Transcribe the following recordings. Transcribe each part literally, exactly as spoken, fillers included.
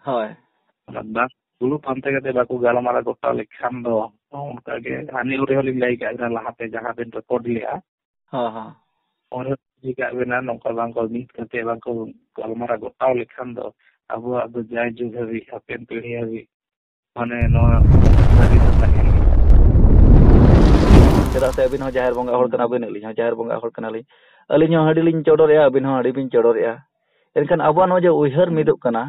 ᱦᱳᱭ᱾ ᱚᱱᱟ ᱵᱟᱝ ᱫᱩᱲᱩᱵ ᱯᱟᱱᱛᱮ ᱠᱟᱛᱮ ᱵᱟᱠᱚ ᱜᱟᱞᱢᱟᱨᱟᱣ ᱜᱚᱴᱟ ᱞᱮᱠᱷᱟᱱ ᱫᱚ, ᱚᱱᱠᱟ ᱜᱮ ᱦᱟᱹᱱᱤ ᱦᱚᱲ ᱦᱚᱸᱞᱤᱧ ᱞᱟᱹᱭ ᱠᱟᱜ ᱵᱤᱱᱟ, ᱞᱟᱦᱟᱛᱮ ᱡᱟᱦᱟᱸ ᱵᱤᱱ ᱨᱮᱠᱚᱨᱰ ᱞᱮᱜᱼᱟ, ᱦᱚᱸ, ᱦᱚᱸ᱾ ᱚᱸᱰᱮ ᱞᱟᱹᱭ ᱠᱟᱜ ᱵᱤᱱᱟ, ᱱᱚᱝᱠᱟ ᱵᱟᱝ ᱠᱚ ᱢᱤᱫ ᱠᱟᱛᱮ ᱵᱟᱝ ᱠᱚ ᱜᱟᱞᱢᱟᱨᱟᱣ ᱜᱚᱴᱟᱣ ᱞᱮᱠᱷᱟᱱ ᱫᱚ ᱟᱵᱚᱣᱟᱜ ᱫᱚ ᱡᱟᱭ ᱡᱩᱜᱽ ᱦᱟᱹᱵᱤᱡ, ᱦᱟᱯᱮᱱ ᱯᱤᱲᱦᱤ ᱦᱟᱹᱵᱤᱡ, ᱢᱟᱱᱮ ᱱᱚᱣᱟ ᱥᱟᱹᱨᱤ ᱫᱚ ᱛᱟᱦᱮᱱ ᱜᱮᱭᱟ᱾ ᱪᱮᱫᱟᱜ ᱥᱮ ᱟᱹᱵᱤᱱ ᱦᱚᱸ ᱡᱟᱦᱮᱨ ᱵᱚᱸᱜᱟ ᱦᱚᱲ ᱠᱟᱱᱟ ᱵᱤᱱ, ᱟᱹᱞᱤᱧ ᱦᱚᱸ ᱡᱟᱦᱮᱨ ᱵᱚᱸᱜᱟ ᱦᱚᱲ ᱠᱟᱱᱟᱞᱤᱧ᱾ ᱟᱹᱞᱤᱧ ᱦᱚᱸ ᱦᱟᱺᱰᱤ ᱞᱤᱧ ᱪᱚᱰᱚᱨᱮᱜᱼᱟ, ᱟᱹᱵᱤᱱ ᱦᱚᱸ ᱦᱟᱺᱰᱤ ᱵᱤᱱ ᱪᱚᱰᱚᱨᱮᱜᱼᱟ᱾ ᱮᱱᱠᱷᱟᱱ ᱟᱵᱚᱣᱟᱜ ᱱᱚᱣᱟ ᱡᱮ ᱩᱭᱦᱟᱹᱨ ᱢᱤᱫᱚᱜ ᱠᱟᱱᱟ,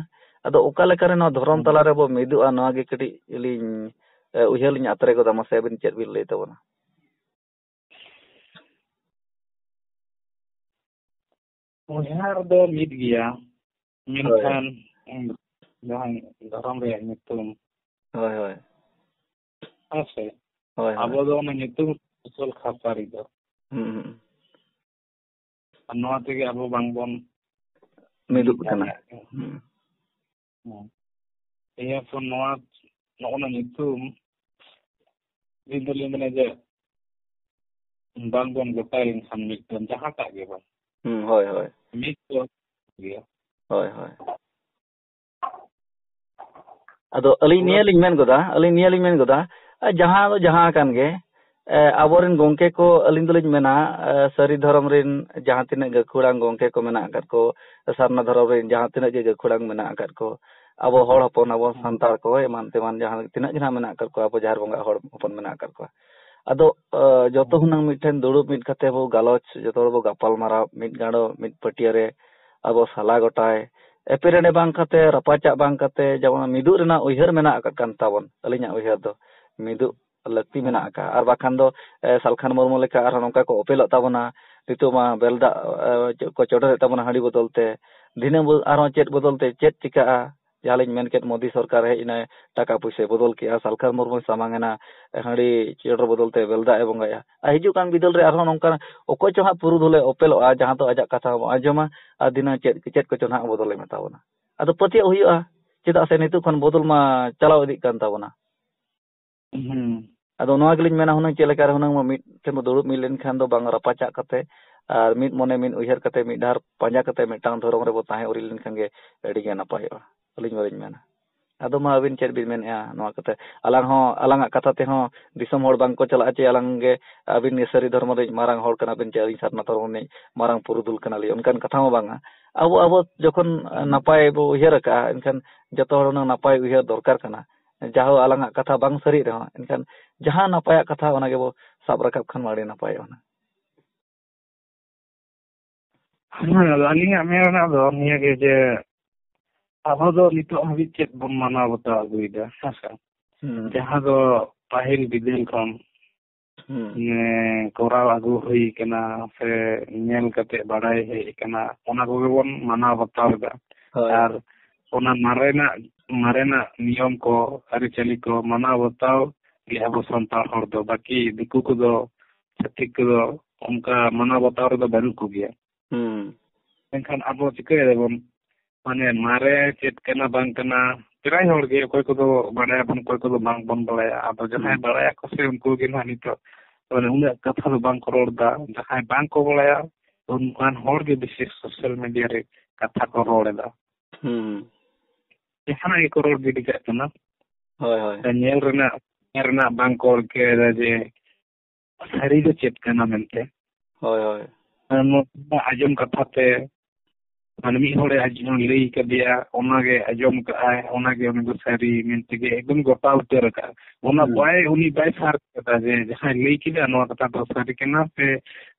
ᱟᱫᱚ ᱚᱠᱟ ᱞᱮᱠᱟᱨᱮ ᱱᱚᱣᱟ ᱫᱷᱚᱨᱚᱢ ᱦᱩᱸ᱾ ᱛᱟᱞᱟ ᱨᱮᱵᱚ ᱢᱤᱫᱚᱜᱼᱟ, ᱱᱚᱣᱟ ᱜᱮ ᱠᱟᱹᱴᱤᱡ ᱞᱤᱧ, ᱮ, ᱩᱭᱦᱟᱹᱨ ᱞᱤᱧ ᱟᱛᱨᱮ ᱜᱚᱫᱟ, ᱢᱟᱥᱮ ᱟᱹᱵᱤᱱ ᱪᱮᱫ ᱵᱤᱱ ᱞᱟᱹᱭ ᱛᱟᱵᱚᱱᱟ? ᱩᱭᱦᱟᱹᱨ ᱫᱚ ᱢᱤᱫ ᱜᱮᱭᱟ, ᱦᱳᱭ᱾ ᱢᱮᱱᱠᱷᱟᱱ ᱡᱟᱦᱟᱸ ᱫᱷᱚᱨᱚᱢ ᱨᱮᱭᱟᱜ ᱧᱩᱛᱩᱢ, ᱦᱳᱭ, ᱦᱳᱭ᱾ ᱦᱮᱸ ᱥᱮ? ᱦᱳᱭ, ᱦᱳᱭ᱾ ᱟᱵᱚ ᱫᱚ ᱚᱱᱟ ᱧᱩᱛᱩᱢ ᱟᱥᱚᱞ ᱠᱷᱟᱯᱟᱨᱤ ᱫᱚ᱾ ᱦᱩᱸ, ᱦᱩᱸ᱾ ᱟᱨ ᱱᱚᱣᱟ ᱛᱮᱜᱮ ᱟᱵᱚ ᱵᱟᱝᱵᱚᱱ ᱢᱤᱫᱚᱜ ᱢᱤᱫ ᱠᱟᱱᱟ᱾ ᱫᱟᱲᱮᱭᱟᱜ ᱠᱟᱱᱟ᱾ ᱦᱩᱸ᱾ ᱦᱮᱸ᱾ ᱤᱭᱟᱹ ᱠᱚ ᱱᱚᱣᱟ, ᱱᱚᱜᱼᱚ ᱱᱟ ᱧᱩᱛᱩᱢ, ᱤᱧ ᱫᱚᱞᱤᱧ ᱢᱮᱱᱟ ᱡᱮ ᱵᱟᱝᱵᱚᱱ ᱜᱚᱴᱟᱭ ᱞᱮᱱᱠᱷᱟᱱ ᱢᱤᱫᱴᱮᱱ ᱡᱟᱦᱟᱸᱴᱟᱜ ᱜᱮ ᱵᱟᱝ᱾ ᱦᱩᱸ, ᱦᱳᱭ, ᱦᱳᱭ᱾ ᱢᱤᱫ ᱫᱚ ᱜᱮᱭᱟ᱾ ᱦᱳᱭ, ᱦᱳᱭ᱾ ᱟᱫᱚ ᱟᱹᱞᱤᱧ ᱱᱤᱭᱟᱹ ᱞᱤᱧ ᱢᱮᱱ ᱜᱚᱫᱟ, ᱟᱹᱞᱤᱧ ᱱᱤᱭᱟᱹ ᱞᱤᱧ ᱢᱮᱱ ᱜᱚᱫᱟ, ᱟᱨ ᱡᱟᱦᱟᱸ ᱫᱚ ᱡᱟᱦᱟᱸ ᱠᱟᱱ ᱜᱮ, ᱮ, ᱟᱵᱚᱨᱮᱱ ᱜᱚᱢᱠᱮ ᱠᱚ, ᱟᱹᱞᱤᱧ ᱫᱚᱞᱤᱧ ᱢᱮᱱᱟ, ᱮ, ᱥᱟᱹᱨᱤ ᱫᱷᱚᱨᱚᱢ ᱨᱮᱱ ᱡᱟᱦᱟᱸ ᱛᱤᱱᱟᱹᱜ ᱜᱟᱹᱠᱷᱩᱲᱟᱱ ᱜᱚᱢᱠᱮ ᱠᱚ ᱢᱮᱱᱟᱜ ᱟᱠᱟᱫ ᱠᱚ, ᱥᱟᱨᱱᱟ ᱫᱷᱚᱨᱚᱢ ᱨᱮᱱ ᱡᱟᱦᱟᱸ ᱛᱤᱱᱟᱹᱜ ᱜᱮ ᱜᱟᱹᱠᱷᱩᱲᱟᱱ ᱢᱮᱱᱟᱜ ᱟᱠᱟᱫ ᱠᱚ, ᱟᱵᱚ ᱦᱚᱲ ᱦᱚᱯᱚᱱ, ᱟᱵᱚ ᱦᱩᱸ᱾ ᱥᱟᱱᱛᱟᱲ ᱠᱚ, ᱮᱢᱟᱱ ᱛᱮᱢᱟᱱ ᱡᱟᱦᱟᱸ ᱛᱤᱱᱟᱹᱜ ᱜᱮ ᱱᱟᱜ ᱢᱮᱱᱟᱜ ᱟᱠᱟᱫ ᱠᱚᱣᱟ, ᱟᱵᱚ ᱡᱟᱦᱮᱨ ᱵᱚᱸᱜᱟ ᱦᱚᱲ ᱦᱚᱯᱚᱱ ᱢᱮᱱᱟᱜ ᱟᱠᱟᱫ ᱠᱚᱣᱟ᱾ ᱟᱫᱚ, ᱮ, ᱡᱚᱛᱚ ᱦᱩᱸ᱾ ᱦᱩᱱᱟᱹᱝ ᱢᱤᱫᱴᱷᱮᱱ ᱫᱩᱲᱩᱵ ᱢᱤᱫ ᱠᱟᱛᱮ ᱵᱚ ᱜᱟᱞᱚᱪ, ᱡᱚᱛᱚ ᱦᱚᱲ ᱵᱚ ᱜᱟᱯᱟᱞᱢᱟᱨᱟᱣ ᱢᱤᱫ ᱜᱟᱸᱰᱚ, ᱢᱤᱫ ᱯᱟᱹᱴᱭᱟᱹ ᱨᱮ ᱟᱵᱚ ᱥᱟᱞᱟ ᱜᱚᱴᱟᱭ, ᱮᱯᱮᱨᱦᱮᱸᱰᱮ ᱵᱟᱝ ᱠᱟᱛᱮ, ᱨᱟᱯᱟᱪᱟᱜ ᱵᱟᱝ ᱠᱟᱛᱮ, ᱡᱮᱢᱚᱱ ᱢᱤᱫᱩᱜ ᱨᱮᱱᱟᱜ ᱩᱭᱦᱟᱹᱨ ᱢᱮᱱᱟᱜ ᱟᱠᱟᱫ ᱠᱟᱱ ᱛᱟᱵᱚᱱ, ᱟᱹᱞᱤᱧᱟᱜ ᱩᱭᱦᱟᱹᱨ ᱫᱚ ᱢᱤᱫᱩᱜ ᱞᱟᱹᱠᱛᱤ ᱦᱩᱸ᱾ ᱢᱮᱱᱟᱜ ᱟᱠᱟᱫ᱾ ᱟᱨ ᱵᱟᱠᱷᱟᱱ ᱫᱚ, ᱮ, ᱥᱟᱞᱠᱷᱟᱱ ᱢᱩᱨᱢᱩ ᱞᱮᱠᱟ ᱟᱨᱦᱚᱸ ᱱᱚᱝᱠᱟ ᱠᱚ ᱚᱯᱮᱞᱚᱜ ᱛᱟᱵᱚᱱᱟ᱾ ᱱᱤᱛᱚᱜ ᱢᱟ ᱵᱮᱞ ᱫᱟᱜ, ᱮ, ᱪᱮᱫ ᱠᱚ ᱪᱚᱰᱚᱨᱮᱫ ᱛᱟᱵᱚᱱᱟ ᱦᱟᱺᱰᱤ ᱵᱚᱫᱚᱞ ᱛᱮ᱾ ᱫᱷᱤᱱᱟᱹᱝ ᱵᱚ-, ᱟᱨᱦᱚᱸ ᱪᱮᱫ ᱵᱚᱫᱚᱞ ᱛᱮ ᱪᱮᱫ ᱪᱤᱠᱟᱹᱜᱼᱟ? ᱡᱟᱦᱟᱸ ᱞᱤᱧ ᱢᱮᱱ ᱠᱮᱫ, ᱢᱳᱫᱤ ᱥᱚᱨᱠᱟᱨ ᱦᱮᱡ ᱮᱱᱟᱭ, ᱴᱟᱠᱟ ᱯᱩᱭᱥᱟᱹᱭ ᱵᱚᱫᱚᱞ ᱠᱮᱜᱼᱟ, ᱥᱟᱞᱠᱷᱟᱱ ᱢᱩᱨᱢᱩᱭ ᱥᱟᱢᱟᱝ ᱮᱱᱟ, ᱦᱟᱺᱰᱤ ᱪᱚᱰᱚᱨ ᱵᱚᱫᱚᱞ ᱛᱮ ᱵᱮᱞ ᱫᱟᱜ ᱮ ᱵᱚᱸᱜᱟᱭᱟ᱾ ᱟᱨ ᱦᱤᱡᱩᱜ ᱠᱟᱱ ᱵᱤᱫᱟᱹᱞ ᱨᱮ ᱟᱨᱦᱚᱸ ᱱᱚᱝᱠᱟ ᱚᱠᱚᱭ ᱪᱚ ᱦᱟᱸᱜ ᱯᱩᱨᱩᱫᱷᱩᱞᱮ ᱚᱯᱮᱞᱚᱜᱼᱟ, ᱡᱟᱦᱟᱸ ᱫᱚ ᱟᱡᱟᱜ ᱠᱟᱛᱷᱟ ᱦᱚᱸ ᱵᱚᱱ ᱟᱸᱡᱚᱢᱟ, ᱟᱨ ᱫᱷᱤᱱᱟᱹᱝ ᱪᱮᱫ, ᱪᱮᱫ ᱠᱚᱪᱚ ᱱᱟᱦᱟᱜ ᱵᱚᱫᱚᱞᱮ ᱢᱮᱛᱟ ᱵᱚᱱᱟ᱾ ᱟᱫᱚ ᱯᱟᱹᱛᱭᱟᱹᱜ ᱦᱩᱭᱩᱜᱼᱟ, ᱪᱮᱫᱟᱜ ᱥᱮ ᱱᱤᱛᱚᱜ ᱠᱷᱚᱱ ᱵᱚᱫᱚᱞ ᱢᱟ ᱪᱟᱞᱟᱣ ᱤᱫᱤᱜ ᱠᱟᱱ ᱛᱟᱵᱚᱱᱟ᱾ ᱦᱩᱸ᱾ ᱟᱫᱚ ᱱᱚᱣᱟ ᱜᱮᱞᱤᱧ ᱢᱮᱱᱟ, ᱦᱩᱱᱟᱹᱝ ᱪᱮᱫ ᱞᱮᱠᱟ ᱨᱮ ᱦᱩᱱᱟᱹᱝ ᱢᱤᱫ ᱴᱷᱮᱱ ᱵᱚ ᱫᱩᱲᱩᱵ ᱢᱤᱫ ᱞᱮᱱᱠᱷᱟᱱ ᱫᱚ ᱵᱟᱝ ᱨᱟᱯᱟᱪᱟᱜ ᱠᱟᱛᱮ ᱟᱨ ᱢᱤᱫ ᱢᱚᱱᱮ ᱢᱤᱫ ᱩᱭᱦᱟᱹᱨ ᱠᱟᱛᱮ ᱢᱤᱫ ᱰᱟᱦᱟᱨ ᱯᱟᱸᱡᱟ ᱠᱟᱛᱮ ᱢᱤᱫᱴᱟᱝ ᱫᱷᱚᱨᱚᱢ ᱨᱮᱵᱚ ᱛᱟᱦᱮᱸ ᱩᱨᱤ ᱞᱮᱱᱠᱷᱟᱱ ᱜᱮ ᱟᱹᱰᱤ ᱜᱮ ᱱᱟᱯᱟᱭᱚᱜᱼᱟ᱾ ᱟᱹᱞᱤᱧ ᱢᱟᱞᱤᱧ ᱢᱮᱱᱟ᱾ ᱟᱫᱚ ᱢᱟ ᱟᱹᱵᱤᱱ ᱪᱮᱫ ᱵᱤᱱ ᱢᱮᱱᱮᱫᱼᱟ ᱱᱚᱣᱟ ᱠᱟᱛᱷᱟ? ᱟᱞᱟᱝ ᱦᱚᱸ, ᱟᱞᱟᱝᱟᱜ ᱠᱟᱛᱷᱟ ᱛᱮᱦᱚᱸ ᱫᱤᱥᱚᱢ ᱦᱚᱲ ᱵᱟᱝ ᱠᱚ ᱪᱟᱞᱟᱜᱼᱟ ᱪᱮ ᱟᱞᱟᱝ ᱜᱮ, ᱟᱹᱵᱤᱱ ᱜᱮ ᱥᱟᱹᱨᱤ ᱫᱷᱚᱨᱢᱚ ᱨᱤᱱᱤᱡ ᱢᱟᱨᱟᱝ ᱦᱚᱲ ᱠᱟᱱᱟ ᱵᱤᱱ ᱪᱮ ᱟᱹᱞᱤᱧ ᱥᱟᱨᱱᱟ ᱫᱷᱚᱨᱢᱚ ᱨᱤᱱᱤᱡ ᱢᱟᱨᱟᱝ ᱯᱩᱨᱩᱫᱷᱩᱞ ᱠᱟᱱᱟᱞᱤᱧ, ᱚᱱᱠᱟᱱ ᱠᱟᱛᱷᱟ ᱢᱟ ᱵᱟᱝᱟ᱾ ᱟᱵᱚ, ᱟᱵᱚ ᱡᱚᱠᱷᱚᱱ ᱱᱟᱯᱟᱭ ᱵᱚ ᱩᱭᱦᱟᱹᱨ ᱟᱠᱟᱜᱼᱟ, ᱮᱱᱠᱷᱟᱱ ᱡᱚᱛᱚ ᱦᱚᱲ ᱦᱩᱱᱟᱹᱝ ᱱᱟᱯᱟᱭ ᱩᱭᱦᱟᱹᱨ ᱫᱚᱨᱠᱟᱨ ᱠᱟᱱᱟ᱾ ᱡᱟᱦᱳ ᱟᱞᱟᱝᱟᱜ ᱠᱟᱛᱷᱟ ᱵᱟᱝ ᱥᱟᱹᱨᱤᱜ ᱨᱮᱦᱚᱸ, ᱮᱱᱠᱷᱟᱱ ᱡᱟᱦᱟᱸ ᱱᱟᱯᱟᱭᱟᱜ ᱠᱟᱛᱷᱟ ᱚᱱᱟ ᱜᱮᱵᱚ ᱥᱟᱵ ᱨᱟᱠᱟᱵ ᱠᱷᱟᱱ ᱢᱟ ᱟᱹᱰᱤ ᱱᱟᱯᱟᱭᱚᱜᱼᱟ ᱦᱩᱱᱟᱹᱝ᱾ ᱦᱮᱸ, ᱟᱫᱚ ᱟᱹᱞᱤᱧᱟᱜ ᱢᱮᱱ ᱨᱮᱱᱟᱜ ᱫᱚ ᱱᱤᱭᱟᱹ ᱜᱮ ᱡᱮ ᱟᱵᱚ ᱫᱚ ᱱᱤᱛᱚᱜ ᱦᱟᱹᱵᱤᱡ ᱪᱮᱫ ᱵᱚᱱ ᱢᱟᱱᱟᱣ ᱵᱟᱛᱟᱣ ᱟᱹᱜᱩᱭᱮᱫᱟ, ᱦᱮᱸ ᱥᱮ? ᱦᱩᱸ᱾ ᱡᱟᱦᱟᱸ ᱫᱚ ᱯᱟᱹᱦᱤᱞ ᱵᱤᱫᱟᱹᱞ ᱠᱷᱚᱱ, ᱦᱩᱸ᱾ ᱮ, ᱠᱚᱨᱟᱣ ᱟᱹᱜᱩ ᱦᱩᱭ ᱠᱟᱱᱟ ᱥᱮ ᱧᱮᱞ ᱠᱟᱛᱮ ᱵᱟᱲᱟᱭ ᱦᱮᱡ ᱟᱠᱟᱱᱟ, ᱚᱱᱟ ᱠᱚᱜᱮ ᱵᱚᱱ ᱢᱟᱱᱟᱣ ᱵᱟᱛᱟᱣ ᱮᱫᱟ᱾ ᱦᱳᱭ᱾ ᱟᱨ ᱚᱱᱟ ᱢᱟᱨᱮᱱᱟᱜ, ᱢᱟᱨᱮᱱᱟᱜ ᱱᱤᱭᱚᱢ ᱠᱚ, ᱟᱹᱨᱤᱪᱟᱹᱞᱤ ᱠᱚ ᱢᱟᱱᱟᱣ ᱵᱟᱛᱟᱣ ᱜᱮ ᱟᱵᱚ ᱥᱟᱱᱛᱟᱲ ᱦᱚᱲ ᱫᱚ᱾ ᱵᱟᱹᱠᱤ ᱫᱤᱠᱩ ᱠᱚᱫᱚ, ᱪᱷᱟᱹᱛᱤᱠ ᱠᱚᱫᱚ ᱚᱱᱠᱟ ᱢᱟᱱᱟᱣ ᱵᱟᱛᱟᱣ ᱨᱮᱫᱚ ᱵᱟᱹᱱᱩᱜ ᱠᱚᱜᱮᱭᱟ᱾ ᱦᱩᱸ᱾ ᱢᱮᱱᱠᱷᱟᱱ ᱟᱵᱚ ᱪᱤᱠᱟᱹᱭ ᱫᱟᱵᱚᱱ? ᱢᱟᱱᱮ ᱢᱟᱨᱮ ᱪᱮᱫ ᱠᱟᱱᱟ ᱵᱟᱝ ᱠᱟᱱᱟ, ᱯᱨᱟᱭ ᱦᱚᱲ ᱜᱮ, ᱚᱠᱚᱭ ᱠᱚᱫᱚ ᱵᱟᱲᱟᱭᱟᱵᱚᱱ, ᱚᱠᱚᱭ ᱠᱚᱫᱚ ᱵᱟᱝ ᱵᱚᱱ ᱵᱟᱲᱟᱭᱟ᱾ ᱟᱫᱚ ᱡᱟᱦᱟᱸᱭ ᱦᱩᱸ᱾ ᱵᱟᱲᱟᱭᱟᱠᱚ ᱥᱮ ᱩᱱᱠᱩ ᱜᱮ ᱱᱟᱦᱟᱜ ᱱᱤᱛᱚᱜ ᱢᱟᱱᱮ ᱩᱱᱟᱹᱜ ᱠᱟᱛᱷᱟ ᱫᱚ ᱵᱟᱝ ᱠᱚ ᱨᱚᱲ ᱮᱫᱟ᱾ ᱡᱟᱦᱟᱸᱭ ᱵᱟᱝ ᱠᱚ ᱵᱟᱲᱟᱭᱟ, ᱚᱱᱠᱟᱱ ᱦᱚᱲ ᱜᱮ ᱵᱮᱥᱤ ᱥᱳᱥᱟᱞ ᱢᱤᱰᱤᱭᱟ ᱨᱮ ᱠᱟᱛᱷᱟ ᱠᱚ ᱨᱚᱲ ᱮᱫᱟ᱾ ᱦᱩᱸ᱾ ᱡᱟᱦᱟᱱᱟᱜ ᱜᱮᱠᱚ ᱨᱚᱲ ᱜᱤᱰᱤ ᱠᱟᱜ ᱠᱟᱱᱟ᱾ ᱦᱳᱭ, ᱦᱳᱭ᱾ ᱧᱮᱞ ᱨᱮᱱᱟᱜ, ᱧᱮᱞ ᱨᱮᱱᱟᱜ ᱵᱟᱝ ᱠᱚ ᱨᱤᱠᱟᱹᱭᱮᱫᱟ ᱡᱮ ᱥᱟᱹᱨᱤ ᱫᱚ ᱪᱮᱫ ᱠᱟᱱᱟ ᱢᱮᱱᱛᱮ᱾ ᱦᱳᱭ, ᱦᱳᱭ᱾ ᱟᱨ ᱱᱚᱣᱟ ᱟᱸᱡᱚᱢ ᱠᱟᱛᱷᱟ ᱛᱮ, ᱢᱟᱱᱮ ᱢᱤᱫ ᱦᱚᱲᱮ ᱟᱸᱡᱚᱢ, ᱞᱟᱹᱭ ᱠᱟᱫᱮᱭᱟ, ᱚᱱᱟᱜᱮ ᱟᱸᱡᱚᱢ ᱠᱟᱜᱼᱟᱭ, ᱚᱱᱟᱜᱮ ᱩᱱᱤ ᱫᱚ ᱥᱟᱹᱨᱤ ᱢᱮᱱᱛᱮᱜᱮ ᱮᱠᱫᱚᱢ ᱜᱚᱴᱟ ᱩᱛᱟᱹᱨ ᱟᱠᱟᱜᱼᱟ᱾ ᱚᱱᱟ ᱦᱩᱸ᱾ ᱵᱟᱭ, ᱩᱱᱤ ᱵᱟᱭ ᱥᱟᱨᱪ ᱠᱟᱫᱟ ᱡᱮ ᱡᱟᱦᱟᱸᱭ ᱞᱟᱹᱭ ᱠᱮᱫᱟ ᱱᱚᱣᱟ ᱠᱟᱛᱷᱟ ᱫᱚ ᱥᱟᱹᱨᱤ ᱠᱟᱱᱟ ᱥᱮ,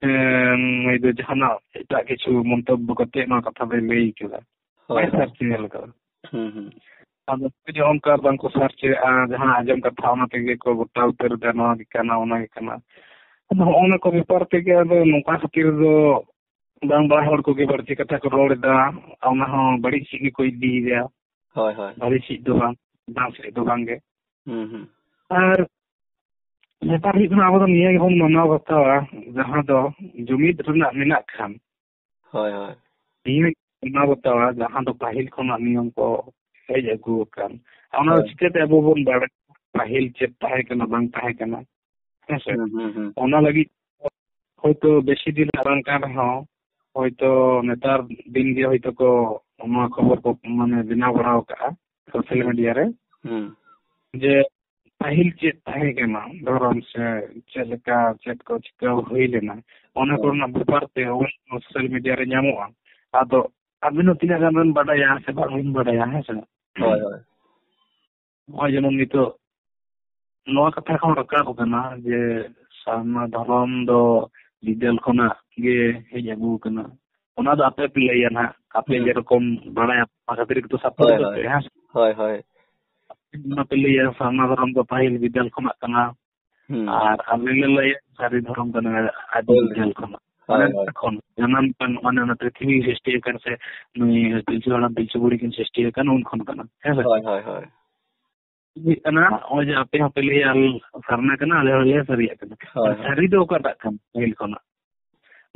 ᱮᱸ, ᱱᱩᱭ ᱫᱚ ᱡᱟᱦᱟᱱᱟᱜ ᱮᱴᱟᱜ ᱠᱤᱪᱷᱩ ᱢᱚᱱᱛᱚᱵᱵᱚ ᱠᱟᱛᱮ ᱱᱚᱣᱟ ᱠᱟᱛᱷᱟ ᱫᱚᱭ ᱞᱟᱹᱭ ᱠᱟᱫᱟ᱾ ᱦᱳᱭ, ᱵᱟᱭ ᱦᱳᱭ᱾ ᱥᱟᱨᱪ ᱧᱮᱞ ᱠᱟᱫᱟ᱾ ᱦᱩᱸ, ᱦᱩᱸ᱾ ᱟᱫᱚ ᱱᱚᱜᱼᱚᱭ ᱡᱮ ᱚᱱᱠᱟ ᱵᱟᱝᱠᱚ ᱥᱟᱨᱪ ᱮᱫᱼᱟ, ᱡᱟᱦᱟᱸ ᱟᱸᱡᱚᱢ ᱠᱟᱛᱷᱟ ᱚᱱᱟ ᱛᱮᱜᱮ ᱠᱚ ᱜᱚᱴᱟ ᱩᱛᱟᱹᱨ ᱮᱫᱟ, ᱱᱚᱣᱟ ᱜᱮ ᱠᱟᱱᱟ, ᱚᱱᱟ ᱜᱮ ᱠᱟᱱᱟ᱾ ᱟᱫᱚ ᱦᱚᱸᱜᱼᱚ ᱱᱟ ᱠᱚ ᱵᱮᱯᱟᱨ ᱛᱮᱜᱮ ᱟᱫᱚ ᱱᱚᱝᱠᱟ ᱠᱷᱟᱹᱛᱤᱨ ᱫᱚ ᱵᱟᱝ ᱵᱟᱲᱟᱭ ᱦᱚᱲ ᱠᱚᱜᱮ ᱵᱟᱹᱲᱛᱤ ᱠᱟᱛᱷᱟ ᱠᱚ ᱨᱚᱲ ᱮᱫᱟ, ᱚᱱᱟ ᱦᱚᱸ ᱵᱟᱹᱲᱤᱡ ᱥᱮᱫ ᱜᱮᱠᱚ ᱤᱫᱤᱭᱮᱫᱟ᱾ ᱦᱳᱭ, ᱦᱳᱭ᱾ ᱵᱷᱟᱹᱞᱤ ᱥᱮᱫ ᱫᱚ ᱵᱟᱝ, ᱵᱟᱝ ᱥᱮᱫ ᱫᱚ ᱵᱟᱝ ᱜᱮ᱾ ᱦᱩᱸ, ᱦᱩᱸ᱾ ᱟᱨ ᱵᱮᱯᱟᱨ ᱦᱩᱭᱩᱜ ᱠᱟᱱᱟ, ᱟᱵᱚ ᱫᱚ ᱱᱤᱭᱟᱹ ᱜᱮᱵᱚᱱ ᱢᱟᱱᱟᱣ ᱵᱟᱛᱟᱣᱟ, ᱡᱟᱦᱟᱸ ᱫᱚ ᱡᱩᱢᱤᱫ ᱨᱮᱱᱟᱜ ᱢᱮᱱᱟᱜ ᱠᱷᱟᱱ, ᱦᱳᱭ, ᱦᱳᱭ᱾ ᱱᱤᱭᱟᱹ ᱢᱟᱱᱟᱣ ᱵᱟᱛᱟᱣᱟ, ᱡᱟᱦᱟᱸ ᱫᱚ ᱯᱟᱹᱦᱤᱞ ᱠᱷᱚᱱᱟᱜ ᱱᱤᱭᱚᱢ ᱠᱚ ᱦᱮᱡ ᱟᱹᱜᱩ ᱟᱠᱟᱱ᱾ ᱟᱨ ᱚᱱᱟ ᱫᱚ ᱦᱳᱭ᱾ ᱪᱤᱠᱟᱹᱛᱮ ᱟᱵᱚ ᱵᱚᱱ ᱵᱟᱲᱟᱭᱟ ᱯᱟᱹᱦᱤᱞ ᱪᱮᱫ ᱛᱟᱦᱮᱸ ᱠᱟᱱᱟ, ᱵᱟᱝ ᱛᱟᱦᱮᱸ ᱠᱟᱱᱟ? ᱦᱮᱸ ᱥᱮ? ᱦᱩᱸ, ᱦᱩᱸ, ᱦᱩᱸ᱾ ᱚᱱᱟ ᱞᱟᱹᱜᱤᱫ ᱦᱚᱭᱛᱳ ᱵᱮᱥᱤ ᱫᱤᱱ ᱵᱟᱝ ᱠᱟᱱ ᱨᱮᱦᱚᱸ, ᱦᱚᱭᱛᱳ ᱱᱮᱛᱟᱨ ᱫᱤᱱ ᱜᱮ ᱦᱚᱭᱛᱳ ᱠᱚ ᱱᱚᱣᱟ ᱠᱷᱚᱵᱚᱨ ᱠᱚ ᱢᱟᱱᱮ ᱵᱮᱱᱟᱣ ᱵᱟᱲᱟ ᱟᱠᱟᱜᱼᱟ ᱥᱳᱥᱟᱞ ᱦᱩᱸ᱾ ᱢᱤᱰᱤᱭᱟ ᱨᱮ, ᱦᱩᱸ᱾ ᱡᱮ ᱯᱟᱹᱦᱤᱞ ᱪᱮᱫ ᱛᱟᱦᱮᱸ ᱠᱟᱱᱟ, ᱫᱷᱚᱨᱚᱢ ᱥᱮ ᱪᱮᱫ ᱞᱮᱠᱟ, ᱪᱮᱫ ᱠᱚ ᱪᱤᱠᱟᱹ ᱦᱩᱭ ᱞᱮᱱᱟ, ᱚᱱᱟ ᱦᱳᱭ᱾ ᱠᱚᱨᱮᱱᱟᱜ ᱵᱮᱯᱟᱨ ᱛᱮ ᱚᱵᱚᱥᱥᱳᱭ ᱥᱳᱥᱟᱞ ᱢᱤᱰᱤᱭᱟ ᱨᱮ ᱧᱟᱢᱚᱜᱼᱟ᱾ ᱟᱫᱚ ᱟᱹᱵᱤᱱ ᱦᱚᱸ ᱛᱤᱱᱟᱹᱜ ᱜᱟᱱ ᱵᱤᱱ ᱵᱟᱰᱟᱭᱟ ᱥᱮ ᱵᱟᱝ ᱵᱤᱱ ᱵᱟᱰᱟᱭᱟ, ᱦᱮᱸ ᱥᱮ? ᱦᱳᱭ, ᱦᱳᱭ᱾ ᱱᱚᱜᱼᱚᱭ ᱡᱮᱢᱚᱱ ᱱᱤᱛᱚᱜ ᱱᱚᱣᱟ ᱠᱟᱛᱷᱟ ᱠᱚᱦᱚᱸ ᱨᱟᱠᱟᱵ ᱟᱠᱟᱱᱟ ᱡᱮ ᱥᱟᱨᱱᱟ ᱫᱷᱚᱨᱚᱢ ᱫᱚ ᱵᱤᱫᱟᱹᱞ ᱠᱷᱚᱱᱟᱜ ᱜᱮ ᱦᱮᱡ ᱟᱹᱜᱩ ᱟᱠᱟᱱᱟ᱾ ᱚᱱᱟ ᱫᱚ ᱟᱯᱮ ᱯᱮ ᱞᱟᱹᱭᱟ ᱱᱟᱦᱟᱜ, ᱟᱯᱮ ᱦᱩᱸ᱾ ᱡᱮᱨᱚᱠᱚᱢ ᱵᱟᱲᱟᱭᱟ, ᱚᱱᱟ ᱠᱷᱟᱹᱛᱤᱨ ᱜᱮᱛᱚ ᱥᱟᱯᱳᱨᱴ ᱦᱳᱭ, ᱫᱟᱯᱮ, ᱦᱳᱭ᱾ ᱦᱮᱸ ᱥᱮ? ᱦᱳᱭ, ᱦᱳᱭ᱾ ᱚᱱᱟ ᱯᱮ ᱞᱟᱹᱭᱟ ᱥᱟᱨᱱᱟ ᱫᱷᱚᱨᱚᱢ ᱫᱚ ᱯᱟᱹᱦᱤᱞ ᱵᱤᱫᱟᱹᱞ ᱠᱷᱚᱱᱟᱜ ᱠᱟᱱᱟ᱾ ᱦᱩᱸ᱾ ᱟᱨ ᱟᱞᱮ ᱞᱮ ᱞᱟᱹᱭᱟ ᱥᱟᱹᱨᱤ ᱫᱷᱚᱨᱚᱢ ᱠᱟᱱᱟ, ᱟᱹᱰᱤ ᱦᱳᱭ᱾ ᱵᱤᱫᱟᱹᱞ ᱠᱷᱚᱱᱟᱜ᱾ ᱦᱳᱭ, ᱢᱟᱱᱮ ᱦᱳᱭ᱾ ᱠᱷᱚᱱ ᱡᱟᱱᱟᱢ ᱠᱟᱱ, ᱢᱟᱱᱮ ᱚᱱᱟ ᱯᱨᱤᱛᱷᱤᱵᱤ ᱥᱨᱤᱥᱴᱤ ᱟᱠᱟᱱ ᱥᱮ ᱱᱩᱭ ᱯᱤᱞᱪᱩ ᱦᱟᱲᱟᱢ ᱯᱤᱞᱪᱩ ᱵᱩᱲᱦᱤ ᱠᱤᱱ ᱥᱨᱤᱥᱴᱤ ᱟᱠᱟᱱ ᱩᱱ ᱠᱷᱚᱱ ᱠᱟᱱᱟ, ᱦᱮᱸ ᱥᱮ? ᱦᱳᱭ, ᱦᱳᱭ, ᱦᱳᱭ᱾ ᱦᱩᱭᱩᱜ ᱠᱟᱱᱟ, ᱱᱚᱜᱼᱚᱭ ᱡᱮ ᱟᱯᱮ ᱦᱚᱸᱯᱮ ᱞᱟᱹᱭᱟ ᱥᱟᱨᱱᱟ ᱠᱟᱱᱟ, ᱟᱞᱮ ᱦᱚᱸᱞᱮ ᱞᱟᱹᱭᱟ ᱥᱟᱹᱨᱤᱭᱟᱜ ᱠᱟᱱᱟ᱾ ᱦᱳᱭ, ᱟᱨ ᱦᱳᱭ᱾ ᱥᱟᱹᱨᱤ ᱫᱚ ᱚᱠᱟᱴᱟᱜ ᱠᱟᱱᱟ ᱯᱟᱹᱦᱤᱞ ᱠᱷᱚᱱᱟᱜ?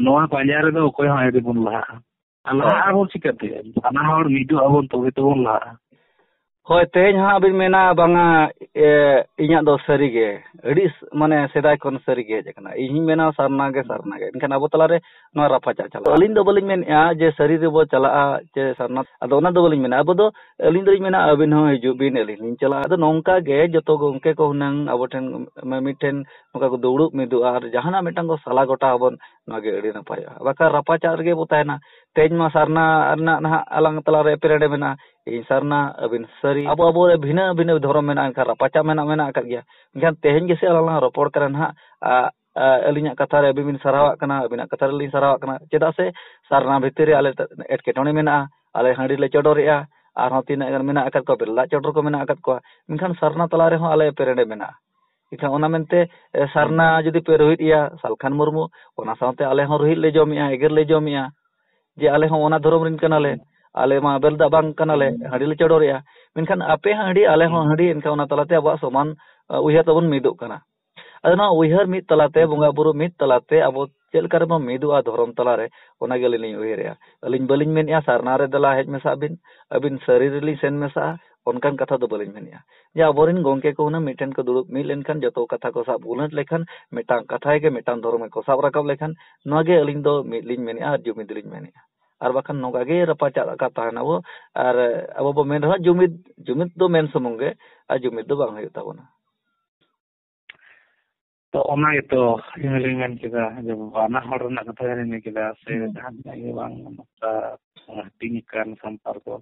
ᱱᱚᱣᱟ ᱯᱟᱸᱡᱟ ᱨᱮᱫᱚ ᱚᱠᱚᱭ ᱦᱚᱸ ᱟᱹᱣᱨᱤ ᱵᱚᱱ ᱞᱟᱦᱟᱜᱼᱟ᱾ ᱟᱨ ᱦᱳᱭ᱾ ᱞᱟᱦᱟᱜ ᱟᱵᱚᱱ ᱪᱤᱠᱟᱹᱛᱮ? ᱵᱟᱱᱟ ᱦᱚᱲ ᱢᱤᱫᱚᱜ ᱟᱵᱚᱱ, ᱛᱚᱵᱮ ᱛᱚᱵᱚᱱ ᱞᱟᱦᱟᱜᱼᱟ᱾ ᱦᱳᱭ, ᱛᱮᱦᱮᱧ ᱦᱟᱸᱜ ᱵᱤᱱ ᱢᱮᱱᱟ ᱵᱟᱝᱟ, ᱮ, ᱤᱧᱟᱹᱜ ᱫᱚ ᱥᱟᱹᱨᱤ ᱜᱮ, ᱟᱹᱰᱤ ᱥ-, ᱢᱟᱱᱮ ᱥᱮᱫᱟᱭ ᱠᱷᱚᱱ ᱥᱟᱹᱨᱤ ᱜᱮ ᱦᱮᱡ ᱟᱠᱟᱱᱟ᱾ ᱤᱧ ᱦᱚᱧ ᱢᱮᱱᱟ ᱥᱟᱨᱱᱟ ᱜᱮ, ᱥᱟᱨᱱᱟ ᱜᱮ᱾ ᱮᱱᱠᱷᱟᱱ ᱟᱵᱚ ᱛᱟᱞᱟᱨᱮ ᱱᱚᱣᱟ ᱨᱟᱯᱟᱪᱟᱜ ᱪᱟᱞᱟᱜᱼᱟ᱾ ᱟᱹᱞᱤᱧ ᱫᱚ ᱵᱟᱹᱞᱤᱧ ᱢᱮᱱᱮᱫᱼᱟ ᱡᱮ ᱥᱟᱹᱨᱤ ᱨᱮᱵᱚ ᱪᱟᱞᱟᱜᱼᱟ ᱪᱮ ᱥᱟᱨᱱᱟ, ᱟᱫᱚ ᱚᱱᱟ ᱫᱚ ᱵᱟᱹᱞᱤᱧ ᱢᱮᱱᱟ᱾ ᱟᱵᱚ ᱫᱚ, ᱟᱹᱞᱤᱧ ᱫᱚᱞᱤᱧ ᱢᱮᱱᱟ ᱟᱹᱵᱤᱱ ᱦᱚᱸ ᱦᱤᱡᱩᱜ ᱵᱤᱱ, ᱟᱹᱞᱤᱧ ᱞᱤᱧ ᱪᱟᱞᱟᱜᱼᱟ᱾ ᱟᱫᱚ ᱱᱚᱝᱠᱟ ᱜᱮ ᱡᱚᱛᱚ ᱜᱚᱢᱠᱮ ᱠᱚ ᱦᱩᱱᱟᱹᱝ ᱟᱵᱚ ᱴᱷᱮᱱ ᱢᱤᱫᱴᱷᱮᱱ ᱱᱚᱝᱠᱟ ᱠᱚ ᱫᱩᱲᱩᱵ ᱢᱤᱫᱚᱜᱼᱟ ᱟᱨ ᱡᱟᱦᱟᱱᱟᱜ ᱢᱤᱫᱴᱟᱝ ᱠᱚ ᱥᱟᱞᱟ ᱜᱚᱴᱟ ᱟᱵᱚᱱ, ᱱᱚᱣᱟ ᱜᱮ ᱟᱹᱰᱤ ᱱᱟᱯᱟᱭᱚᱜᱼᱟ᱾ ᱵᱟᱠᱷᱟᱱ ᱨᱟᱯᱟᱪᱟᱜ ᱨᱮᱜᱮ ᱵᱚ ᱛᱟᱦᱮᱱᱟ᱾ ᱛᱮᱦᱮᱧ ᱢᱟ ᱥᱟᱨᱱᱟ ᱨᱮᱱᱟᱜ ᱱᱟᱦᱟᱜ ᱟᱞᱟᱝ ᱛᱟᱞᱟᱨᱮ ᱮᱯᱮᱨᱦᱮᱸᱰᱮ ᱢᱮᱱᱟᱜᱼᱟ᱾ ᱤᱧ ᱥᱟᱨᱱᱟ, ᱟᱹᱵᱤᱱ ᱥᱟᱹᱨᱤ᱾ ᱟᱵᱚ, ᱟᱵᱚ ᱨᱮ ᱵᱷᱤᱱᱟᱹ ᱵᱷᱤᱱᱟᱹ ᱫᱷᱚᱨᱚᱢ ᱢᱮᱱᱟᱜᱼᱟ, ᱮᱱᱠᱷᱟᱱ ᱨᱟᱯᱟᱪᱟᱜ ᱢᱮᱱᱟᱜ, ᱢᱮᱱᱟᱜ ᱟᱠᱟᱫ ᱜᱮᱭᱟ᱾ ᱢᱮᱱᱠᱷᱟᱱ ᱛᱮᱦᱮᱧ ᱜᱮᱥᱮ ᱟᱞᱟᱝ ᱞᱟᱝ ᱨᱚᱯᱚᱲ ᱠᱟᱱᱟ ᱱᱟᱦᱟᱜ, ᱟ, ᱟ, ᱟᱹᱞᱤᱧᱟᱜ ᱠᱟᱛᱷᱟ ᱨᱮ ᱟᱹᱵᱤᱱ ᱵᱤᱱ ᱥᱟᱨᱦᱟᱣᱟᱜ ᱠᱟᱱᱟ, ᱟᱹᱵᱤᱱᱟᱜ ᱠᱟᱛᱷᱟ ᱨᱮᱞᱤᱧ ᱥᱟᱨᱦᱟᱣᱟᱜ ᱠᱟᱱᱟ᱾ ᱪᱮᱫᱟᱜ ᱥᱮ ᱥᱟᱨᱱᱟ ᱵᱷᱤᱛᱤᱨ ᱨᱮ ᱟᱞᱮ ᱮᱴᱠᱮᱴᱚᱬᱮ ᱢᱮᱱᱟᱜᱼᱟ, ᱟᱞᱮ ᱦᱟᱺᱰᱤ ᱞᱮ ᱪᱚᱰᱚᱨᱮᱜᱼᱟ, ᱟᱨᱦᱚᱸ ᱛᱤᱱᱟᱹᱜ ᱜᱟᱱ ᱢᱮᱱᱟᱜ ᱟᱠᱟᱫ ᱠᱚᱣᱟ, ᱵᱮᱨᱮᱞ ᱫᱟᱜ ᱪᱚᱰᱚᱨ ᱠᱚ ᱢᱮᱱᱟᱜ ᱟᱠᱟᱫ ᱠᱚᱣᱟ᱾ ᱢᱮᱱᱠᱷᱟᱱ ᱥᱟᱨᱱᱟ ᱛᱟᱞᱟ ᱨᱮᱦᱚᱸ ᱟᱞᱮ ᱮᱯᱮᱨᱦᱮᱸᱰᱮ ᱢᱮᱱᱟᱜᱼᱟ᱾ ᱮᱱᱠᱷᱟᱱ ᱚᱱᱟ ᱢᱮᱱᱛᱮ, ᱮ, ᱥᱟᱨᱱᱟ ᱦᱩᱸ᱾ ᱡᱩᱫᱤ ᱯᱮ ᱨᱳᱦᱤᱛ ᱮᱭᱟ, ᱥᱟᱞᱠᱷᱟᱱ ᱢᱩᱨᱢᱩ, ᱚᱱᱟ ᱥᱟᱶᱛᱮ ᱟᱞᱮ ᱦᱚᱸ ᱨᱳᱦᱤᱛ ᱞᱮ ᱡᱚᱢᱮᱜᱼᱟ, ᱮᱜᱮᱨ ᱞᱮ ᱡᱚᱢᱮᱜᱼᱟ᱾ ᱡᱮ ᱟᱞᱮ ᱦᱚᱸ ᱚᱱᱟ ᱫᱷᱚᱨᱚᱢ ᱨᱮᱱ ᱠᱟᱱᱟᱞᱮ, ᱦᱩᱸ᱾ ᱟᱞᱮ ᱢᱟ ᱵᱮᱨᱮᱞ ᱫᱟᱜ ᱵᱟᱝ ᱠᱟᱱᱟᱞᱮ, ᱦᱩᱸ᱾ ᱦᱟᱺᱰᱤ ᱞᱮ ᱪᱚᱰᱚᱨᱮᱜᱼᱟ᱾ ᱢᱮᱱᱠᱷᱟᱱ ᱟᱯᱮ ᱦᱚᱸ ᱦᱟᱺᱰᱤ, ᱟᱞᱮ ᱦᱚᱸ ᱦᱩᱸ᱾ ᱦᱟᱺᱰᱤ, ᱮᱱᱠᱷᱟᱱ ᱚᱱᱟ ᱛᱟᱞᱟᱛᱮ ᱟᱵᱚᱣᱟᱜ ᱥᱚᱢᱟᱱ, ᱟ, ᱩᱭᱦᱟᱹᱨ ᱛᱟᱵᱚᱱ ᱢᱤᱫᱚᱜ ᱠᱟᱱᱟ᱾ ᱟᱫᱚ ᱱᱚᱣᱟ ᱩᱭᱦᱟᱹᱨ ᱢᱤᱫ ᱛᱟᱞᱟᱛᱮ, ᱵᱚᱸᱜᱟ ᱵᱩᱨᱩ ᱢᱤᱫ ᱛᱟᱞᱟᱛᱮ ᱟᱵᱚ ᱪᱮᱫ ᱞᱮᱠᱟ ᱨᱮᱵᱚᱱ ᱢᱤᱫᱚᱜᱼᱟ ᱫᱷᱚᱨᱚᱢ ᱛᱟᱞᱟᱨᱮ, ᱚᱱᱟᱜᱮ ᱟᱹᱞᱤᱧ ᱞᱤᱧ ᱩᱭᱦᱟᱹᱨᱮᱜᱼᱟ᱾ ᱟᱹᱞᱤᱧ ᱵᱟᱹᱞᱤᱧ ᱢᱮᱱᱮᱜᱼᱟ ᱥᱟᱨᱱᱟ ᱨᱮ ᱫᱮᱞᱟ ᱦᱮᱡ ᱢᱮᱥᱟᱜ ᱵᱤᱱ, ᱟᱹᱵᱤᱱ ᱥᱟᱹᱨᱤ ᱨᱮᱞᱤᱧ ᱥᱮᱱ ᱢᱮᱥᱟᱜᱼᱟ, ᱚᱱᱠᱟᱱ ᱠᱟᱛᱷᱟ ᱫᱚ ᱵᱟᱹᱞᱤᱧ ᱢᱮᱱᱮᱜᱼᱟ᱾ ᱡᱮ ᱟᱵᱚᱨᱮᱱ ᱜᱚᱢᱠᱮ ᱠᱚ ᱦᱩᱱᱟᱹᱝ ᱢᱤᱫᱴᱷᱮᱱ ᱠᱚ ᱫᱩᱲᱩᱵ ᱢᱤᱫ ᱞᱮᱱᱠᱷᱟᱱ, ᱡᱚᱛᱚ ᱠᱟᱛᱷᱟ ᱠᱚ ᱥᱟᱵ ᱜᱩᱞᱟᱹᱴ ᱞᱮᱠᱷᱟᱱ, ᱢᱤᱫᱴᱟᱝ ᱠᱟᱛᱷᱟ ᱜᱮ ᱢᱤᱫᱴᱟᱝ ᱫᱷᱚᱨᱚᱢ ᱜᱮᱠᱚ ᱥᱟᱵ ᱨᱟᱠᱟᱵ ᱞᱮᱠᱷᱟᱱ, ᱱᱚᱣᱟ ᱜᱮ ᱟᱹᱞᱤᱧ ᱫᱚ ᱢᱤᱫ ᱞᱤᱧ ᱢᱮᱱᱮᱜᱼᱟ ᱟᱨ ᱡᱩᱢᱤᱫ ᱞᱤᱧ ᱢᱮᱱᱮᱜᱼᱟ᱾ ᱟᱨ ᱵᱟᱠᱷᱟᱱ ᱱᱚᱝᱠᱟ ᱜᱮ ᱨᱟᱯᱟᱪᱟᱜ ᱟᱠᱟ ᱛᱟᱦᱮᱱ ᱟᱵᱚ᱾ ᱟᱨ ᱟᱵᱚ ᱵᱚ ᱢᱮᱱ ᱨᱮᱦᱚᱸ ᱡᱩᱢᱤᱫ, ᱡᱩᱢᱤᱫ ᱫᱚ ᱢᱮᱱ ᱥᱩᱢᱩᱝ ᱜᱮ, ᱟᱨ ᱡᱩᱢᱤᱫ ᱫᱚ ᱵᱟᱝ ᱦᱩᱭᱩᱜ ᱛᱟᱵᱚᱱᱟ᱾ ᱛᱚ ᱚᱱᱟ ᱜᱮᱛᱚ ᱤᱧ ᱦᱚᱸᱞᱤᱧ ᱢᱮᱱ ᱠᱮᱫᱟ ᱡᱮ ᱵᱟᱱᱟ ᱦᱚᱲ ᱨᱮᱱᱟᱜ ᱠᱟᱛᱷᱟ ᱜᱮᱞᱤᱧ ᱞᱟᱹᱭ ᱠᱮᱫᱟ, ᱥᱮ ᱦᱩᱸ᱾ ᱡᱟᱦᱟᱸ ᱛᱤᱱᱟᱹᱜ ᱜᱮ ᱵᱟᱝ ᱱᱚᱝᱠᱟ ᱦᱟᱹᱴᱤᱧ ᱟᱠᱟᱱ ᱥᱟᱱᱛᱟᱲ ᱠᱚ,